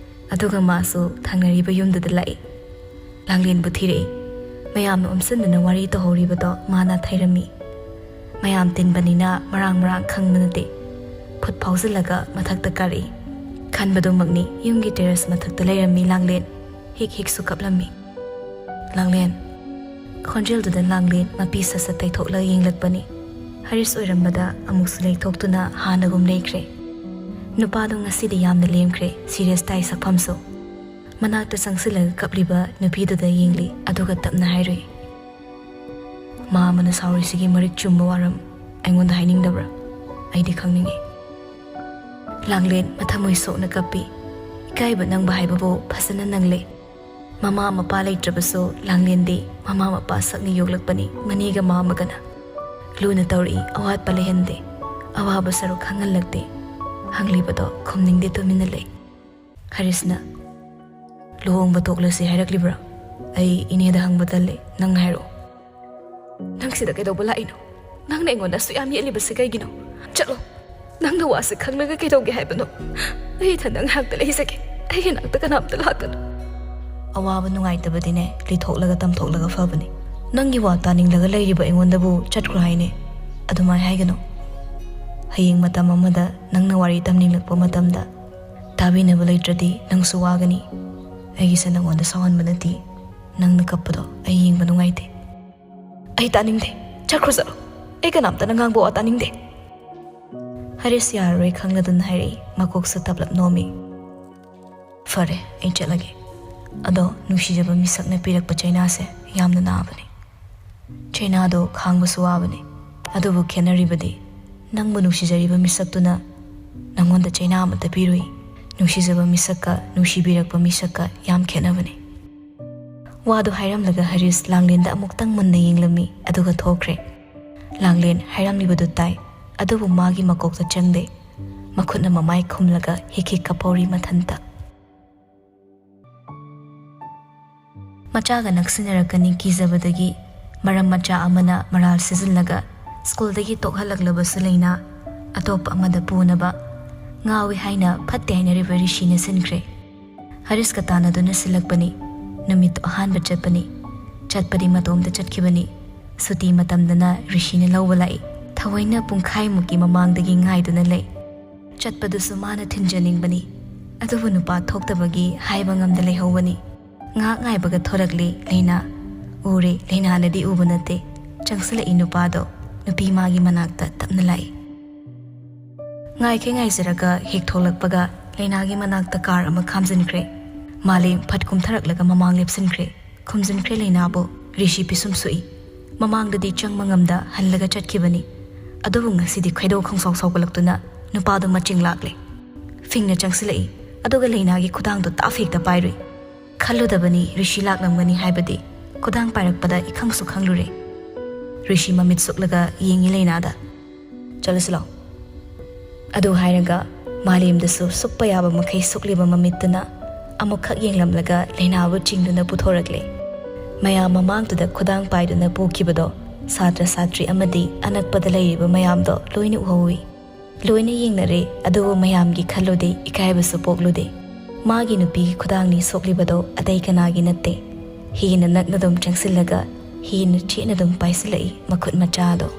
ꯑꯗꯨꯒ ꯃꯥꯁꯨ ꯊꯪꯅꯔꯤꯕ ꯌꯨꯝꯗꯨꯗ ꯂꯥꯛꯏ꯫ ꯂꯥꯡꯂꯦꯟꯕꯨ ꯊꯤꯔꯛꯏ꯫ ꯃꯌꯥꯝꯅ ꯑꯣꯝꯁꯤꯟꯗꯨꯅ ꯋꯥꯔꯤ ꯇꯧꯍꯧꯔꯤꯕꯗꯣ ꯃꯥꯅ ꯊꯩꯔꯝꯃꯤ꯫ ꯃꯌꯥꯝ ꯇꯤꯟꯕꯅꯤꯅ ꯃꯔꯥꯡ ꯃꯔꯥꯡ ꯈꯪꯕ ꯅꯠꯇꯦ꯫ ꯐꯨꯠ ꯐꯥꯎꯖꯤꯜꯂꯒ ꯃꯊꯛꯇ ꯀꯥꯔꯛꯏ꯫ ꯈꯟꯕꯗꯨꯃꯛꯅꯤ ꯌꯨꯝꯒꯤ ꯇꯦꯔꯦꯁ ꯃꯊꯛꯇ ꯂꯩꯔꯝꯃꯤ ꯂꯥꯡꯂꯦꯟ꯫ ꯍꯤꯛ ꯍꯤꯛꯁꯨ ꯀꯞꯂꯝꯃꯤ꯫ "ꯂꯥꯡꯂꯦꯟ꯫" ꯈꯣꯟꯖꯦꯜꯗꯨꯗ ꯂꯥꯡꯂꯦꯟ ꯃꯄꯤ ꯁꯠ ꯁꯠ ꯇꯩꯊꯣꯛꯂꯒ ꯌꯦꯡꯂꯛꯄꯅꯤ꯫ ꯍꯔꯤꯁ ꯑꯣꯏꯔꯝꯕꯗ ꯑꯃꯨꯛꯁꯨ ꯂꯩꯊꯣꯛꯇꯨꯅ ꯍꯥꯟꯅꯒꯨꯝ ꯂꯩꯈ꯭ꯔꯦ꯫ ꯅꯨꯄꯥꯗꯣ ꯉꯁꯤꯗꯤ ꯌꯥꯝꯅ ꯂꯦꯝꯈ꯭ꯔꯦ, ꯁꯤꯔꯤꯌꯁ ꯇꯥꯏ ꯁꯛꯐꯝꯁꯨ꯫ ꯃꯅꯥꯛꯇ ꯆꯪꯁꯤꯜꯂꯒ ꯀꯞꯂꯤꯕ ꯅꯨꯄꯤꯗꯨꯗ ꯌꯦꯡꯂꯤ, ꯑꯗꯨꯒ ꯇꯞꯅ ꯍꯥꯏꯔꯨꯏ, "ꯃꯥ ꯑꯃꯅ ꯁꯥꯎꯔꯤꯁꯤꯒꯤ ꯃꯔꯤꯛ ꯆꯨꯝꯕ ꯋꯥꯔꯝ ꯑꯩꯉꯣꯟꯗ ꯍꯥꯏꯅꯤꯡꯗꯕ꯭ꯔꯥ? ꯑꯩꯗꯤ ꯈꯪꯅꯤꯡꯉꯤ꯫" ꯂꯥꯡꯂꯦꯟ ꯃꯊꯃꯣꯏ ꯁꯣꯛꯅ ꯀꯞꯄꯤ꯫ "ꯏꯀꯥꯏꯕ ꯅꯪꯕ ꯍꯥꯏꯕꯕꯨ ꯐꯖꯅ ꯅꯪꯂꯦ꯫ ꯃꯃꯥ ꯃꯄꯥ ꯂꯩꯇ꯭ꯔꯕꯁꯨ ꯂꯥꯡꯂꯦꯟꯗꯤ ꯃꯃꯥ ꯃꯄꯥ ꯁꯛꯅ ꯌꯣꯛꯂꯛꯄꯅꯤ, ꯃꯅꯦꯒ ꯃꯥꯃꯒꯅ꯫ ꯂꯨꯅ ꯇꯧꯔꯛꯏ, ꯑꯋꯥꯠꯄ ꯂꯩꯍꯟꯗꯦ, ꯑꯋꯥꯕ ꯁꯔꯨꯛ ꯈꯪꯍꯜꯂꯛꯇꯦ꯫ ꯍꯪꯂꯤꯕꯗꯣ ꯈꯨꯝꯅꯤꯡꯗꯦ, ꯇꯨꯃꯤꯟꯅ ꯂꯩ꯫" ꯍꯔꯤꯁꯅ, "ꯂꯨꯍꯣꯡꯕ ꯇꯣꯛꯂꯁꯤ ꯍꯥꯏꯔꯛꯂꯤꯕ꯭ꯔꯥ? ꯑꯩ ꯏꯅꯦꯗ ꯍꯪꯕ ꯇꯜꯂꯦ, ꯅꯪ ꯍꯥꯏꯔꯛꯑꯣ꯫" "ꯅꯪ ꯁꯤꯗ ꯀꯩꯗꯧꯕ ꯂꯥꯛꯏꯅꯣ? ꯅꯪꯅ ꯑꯩꯉꯣꯟꯗ ꯑꯁꯨꯛ ꯌꯥꯝ ꯌꯦꯠꯂꯤꯕꯁꯤ ꯀꯩꯒꯤꯅꯣ? ꯆꯠꯂꯣ꯫ ꯅꯪꯅ ꯋꯥꯁꯦ ꯈꯪꯂꯒ ꯀꯩꯗꯧꯒꯦ ꯍꯥꯏꯕꯅꯣ? ꯑꯩ ꯏꯊꯟꯗ ꯉꯥꯏꯍꯥꯛꯇ ꯂꯩꯖꯒꯦ꯫ ꯑꯩꯒꯤ ꯅꯥꯛꯇ ꯀꯅꯥꯝꯇ ꯂꯥꯛꯀꯅꯨ꯫" "ꯑꯋꯥꯕ ꯅꯨꯡꯉꯥꯏꯇꯕꯗꯤꯅꯦ, ꯂꯤꯊꯣꯛꯂꯒ ꯇꯝꯊꯣꯛꯂꯒ ꯐꯕꯅꯤ꯫ ꯅꯪꯒꯤ ꯋꯥ ꯇꯥꯅꯤꯡꯂꯒ ꯂꯩꯔꯤꯕ ꯑꯩꯉꯣꯟꯗꯕꯨ ꯆꯠꯈ꯭ꯔꯣ ꯍꯥꯏꯅꯦ꯫ ꯑꯗꯨꯃꯥꯏ ꯍꯥꯏꯒꯅꯨ꯫ ꯍꯌꯦꯡ ꯃꯇꯝ ꯑꯃꯗ ꯅꯪꯅ ꯋꯥꯔꯤ ꯇꯝꯅꯤꯡꯂꯛꯄ ꯃꯇꯝꯗ ꯇꯥꯕꯤꯅꯕ ꯂꯩꯇ꯭ꯔꯗꯤ ꯅꯪꯁꯨ ꯋꯥꯒꯅꯤ꯫ ꯑꯩꯒꯤꯁꯦ ꯅꯪꯉꯣꯟꯗ ꯁꯥꯎꯍꯟꯕ ꯅꯠꯇꯦ꯫ ꯅꯪꯅ ꯀꯞꯄꯗꯣ ꯑꯩ ꯌꯦꯡꯕ ꯅꯨꯡꯉꯥꯏꯇꯦ꯫" "ꯑꯩ ꯇꯥꯅꯤꯡꯗꯦ꯫ ꯆꯠꯈ꯭ꯔꯣ, ꯆꯠꯂꯣ꯫ ꯑꯩ ꯀꯅꯥꯝꯇꯅ ꯉꯥꯡꯕ ꯋꯥ ꯇꯥꯅꯤꯡꯗꯦ꯫" ꯍꯔꯤꯁ ꯌꯥꯔꯔꯣꯏ ꯈꯪꯂꯗꯨꯅ ꯍꯥꯏꯔꯛꯏ, ꯃꯀꯣꯛꯁꯨ ꯇꯞꯂꯞ ꯅꯣꯝꯃꯤ꯫ "ꯐꯔꯦ, ꯑꯩ ꯆꯠꯂꯒꯦ꯫ ꯑꯗꯣ ꯅꯨꯡꯁꯤꯖꯕ ꯃꯤꯁꯛꯅ ꯄꯤꯔꯛꯄ ꯆꯩꯅꯥꯁꯦ ꯌꯥꯝꯅ ꯅꯥꯕꯅꯤ꯫ ꯆꯩꯅꯥꯗꯣ ꯈꯥꯡꯕꯁꯨ ꯋꯥꯕꯅꯤ꯫ ꯑꯗꯨꯕꯨ ꯈꯦꯠꯅꯔꯤꯕꯗꯤ ꯅꯪꯕꯨ ꯅꯨꯡꯁꯤꯖꯔꯤꯕ ꯃꯤꯁꯛꯇꯨꯅ ꯅꯪꯉꯣꯟꯗ ꯆꯩꯅꯥ ꯑꯃꯠꯇ ꯄꯤꯔꯨꯏ꯫ ꯅꯨꯡꯁꯤꯖꯕ ꯃꯤꯁꯛꯀ ꯅꯨꯡꯁꯤꯕꯤꯔꯛꯄ ꯃꯤꯁꯛꯀ ꯌꯥꯝ ꯈꯦꯠꯅꯕꯅꯤ꯫" ꯋꯥꯗꯨ ꯍꯥꯏꯔꯝꯂꯒ ꯍꯔꯤꯁ ꯂꯥꯡꯂꯦꯟꯗ ꯑꯃꯨꯛꯇꯪ ꯃꯨꯟꯅ ꯌꯦꯡꯂꯝꯃꯤ, ꯑꯗꯨꯒ ꯊꯣꯛꯈ꯭ꯔꯦ꯫ ꯂꯥꯡꯂꯦꯟ ꯍꯥꯏꯔꯝꯂꯤꯕꯗꯨ ꯇꯥꯏ, ꯑꯗꯨꯕꯨ ꯃꯥꯒꯤ ꯃꯀꯣꯛꯇ ꯆꯪꯗꯦ꯫ ꯃꯈꯨꯠꯅ ꯃꯃꯥꯏ ꯈꯨꯝꯂꯒ ꯍꯤꯛ ꯍꯤꯛ ꯀꯞꯍꯧꯔꯤ ꯃꯊꯟꯇ꯫ ꯃꯆꯥꯒ ꯅꯛꯁꯤꯟꯅꯔꯛꯀꯅꯤ ꯀꯤꯖꯕꯗꯒꯤ ꯃꯔꯝ ꯃꯆꯥ ꯑꯃꯅ ꯃꯔꯥꯜ ꯁꯤꯖꯤꯜꯂꯒ ꯁ꯭ꯀꯨꯜꯗꯒꯤ ꯇꯣꯛꯍꯜꯂꯛꯂꯕꯁꯨ ꯂꯩꯅꯥ, ꯑꯇꯣꯞꯄ ꯑꯃꯗ ꯄꯨꯅꯕ ꯉꯥꯎꯏ ꯍꯥꯏꯅ ꯐꯠꯇꯦ ꯍꯥꯏꯅꯔꯤꯕ ꯔꯤꯁꯤꯅ ꯁꯤꯟꯈ꯭ꯔꯦ꯫ ꯍꯔꯤꯁꯀ ꯇꯥꯟꯅꯗꯨꯅ ꯁꯤꯜꯂꯛꯄꯅꯤ꯫ ꯅꯨꯃꯤꯠꯇꯨ ꯑꯍꯥꯟꯕ ꯆꯠꯄꯅꯤ꯫ ꯆꯠꯄꯗꯤ ꯃꯇꯣꯝꯇ ꯆꯠꯈꯤꯕꯅꯤ꯫ ꯁꯨꯇꯤ ꯃꯇꯝꯗꯅ ꯔꯤꯁꯤꯅ ꯂꯧꯕ ꯂꯥꯛꯏ꯫ ꯊꯑꯣꯏꯅ ꯄꯨꯡꯈꯥꯏꯃꯨꯛꯀꯤ ꯃꯃꯥꯡꯗꯒꯤ ꯉꯥꯏꯗꯨꯅ ꯂꯩ꯫ ꯆꯠꯄꯗꯨꯁꯨ ꯃꯥꯅ ꯊꯤꯟꯖꯅꯤꯡꯕꯅꯤ, ꯑꯗꯨꯕꯨ ꯅꯨꯄꯥ ꯊꯣꯛꯇꯕꯒꯤ ꯍꯥꯏꯕ ꯉꯝꯗ ꯂꯩꯍꯧꯕꯅꯤ꯫ ꯉꯥꯏꯍꯥꯛ ꯉꯥꯏꯕꯒ ꯊꯣꯔꯛꯂꯦ ꯂꯩꯅꯥ꯫ ꯎꯔꯦ, ꯂꯩꯅꯥꯅꯗꯤ ꯎꯕ ꯅꯠꯇꯦ꯫ ꯆꯪꯁꯤꯜꯂꯛꯏ ꯅꯨꯄꯥꯗꯣ꯫ ꯅꯨꯄꯤ ꯃꯥꯒꯤ ꯃꯅꯥꯛꯇ ꯇꯞꯅ ꯂꯥꯛꯏ꯫ ꯉꯥꯏꯈꯩ ꯉꯥꯏꯖꯔꯒ ꯍꯦꯛ ꯊꯣꯛꯂꯛꯄꯒ ꯂꯩꯅꯥꯒꯤ ꯃꯅꯥꯛꯇ ꯀꯥꯔ ꯑꯃ ꯈꯥꯝꯖꯤꯟꯈ꯭ꯔꯦ꯫ ꯃꯥꯂꯦꯝ ꯐꯠ ꯀꯨꯝꯊꯔꯛꯂꯒ ꯃꯃꯥꯡ ꯂꯦꯞꯁꯤꯟꯈ꯭ꯔꯦ꯫ ꯈꯨꯝꯖꯤꯟꯈ꯭ꯔꯦ ꯂꯩꯅꯥꯕꯨ꯫ ꯔꯤꯁꯤ ꯄꯤꯁꯨꯝ ꯁꯨꯛꯏ꯫ ꯃꯃꯥꯡꯗꯗꯤ ꯆꯪꯕ ꯉꯝꯗ ꯍꯜꯂꯒ ꯆꯠꯈꯤꯕꯅꯤ꯫ ꯑꯗꯨꯕꯨ ꯉꯁꯤꯗꯤ ꯈꯣꯏꯗꯧ ꯈꯪꯁꯥꯎ ꯁꯥꯎꯒꯠꯂꯛꯇꯨꯅ ꯅꯨꯄꯥꯗꯨ ꯃꯆꯤꯡ ꯂꯥꯛꯂꯦ꯫ ꯐꯤꯡꯅ ꯆꯪꯁꯤꯜꯂꯛꯏ꯫ ꯑꯗꯨꯒ ꯂꯩꯅꯥꯒꯤ ꯈꯨꯗꯥꯡꯗꯨ ꯇꯥꯞ ꯍꯦꯛꯇ ꯄꯥꯏꯔꯨꯏ꯫ ꯈꯜꯂꯨꯗꯕꯅꯤ ꯔꯤꯁꯤ ꯂꯥꯛꯂꯝꯒꯅꯤ ꯍꯥꯏꯕꯗꯤ꯫ ꯈꯨꯗꯥꯡ ꯄꯥꯏꯔꯛꯄꯗ ꯏꯈꯪꯁꯨ ꯈꯪꯂꯨꯔꯦ꯫ ꯔꯤꯁꯤ ꯃꯃꯤꯠ ꯁꯨꯛꯂꯒ ꯌꯦꯡꯉꯤ ꯂꯩꯅꯥꯗ꯫ "ꯆꯠꯂꯁꯤ ꯂꯥꯎ"꯫ ꯑꯗꯨ ꯍꯥꯏꯔꯒ ꯃꯥꯂꯦꯝꯗꯁꯨ ꯁꯨꯛꯄ ꯌꯥꯕ ꯃꯈꯩ ꯁꯨꯛꯂꯤꯕ ꯃꯃꯤꯠꯇꯨꯅ ꯑꯃꯨꯛꯈꯛ ꯌꯦꯡꯂꯝꯂꯒ ꯂꯩꯅꯥꯕꯨ ꯆꯤꯡꯗꯨꯅ ꯄꯨꯊꯣꯔꯛꯂꯦ꯫ ꯃꯌꯥꯝ ꯃꯃꯥꯡꯗꯨꯗ ꯈꯨꯗꯥꯡ ꯄꯥꯏꯗꯨꯅ ꯄꯨꯈꯤꯕꯗꯣ ꯁꯥꯇ꯭ꯔ ꯁꯥꯇ꯭ꯔꯤ ꯑꯃꯗꯤ ꯑꯅꯛꯄꯗ ꯂꯩꯔꯤꯕ ꯃꯌꯥꯝꯗꯣ ꯂꯣꯏꯅ ꯎꯍꯧꯏ꯫ ꯂꯣꯏꯅ ꯌꯦꯡꯅꯔꯦ, ꯑꯗꯨꯕꯨ ꯃꯌꯥꯝꯒꯤ ꯈꯜꯂꯨꯗꯦ, ꯏꯀꯥꯏꯕꯁꯨ ꯄꯣꯛꯂꯨꯗꯦ꯫ ꯃꯥꯒꯤ ꯅꯨꯄꯤꯒꯤ ꯈꯨꯗꯥꯡꯅꯤ ꯁꯣꯛꯂꯤꯕꯗꯣ, ꯑꯇꯩ ꯀꯅꯥꯒꯤ ꯅꯠꯇꯦ꯫ ꯍꯦꯟꯅ ꯅꯛꯅ ꯑꯗꯨꯝ ꯆꯪꯁꯤꯜꯂꯒ ꯍꯦꯟꯅ ꯆꯦꯠꯅ ꯑꯗꯨꯝ ꯄꯥꯏꯁꯤꯜꯂꯛꯏ ꯃꯈꯨꯠ ꯃꯆꯥꯗꯣ꯫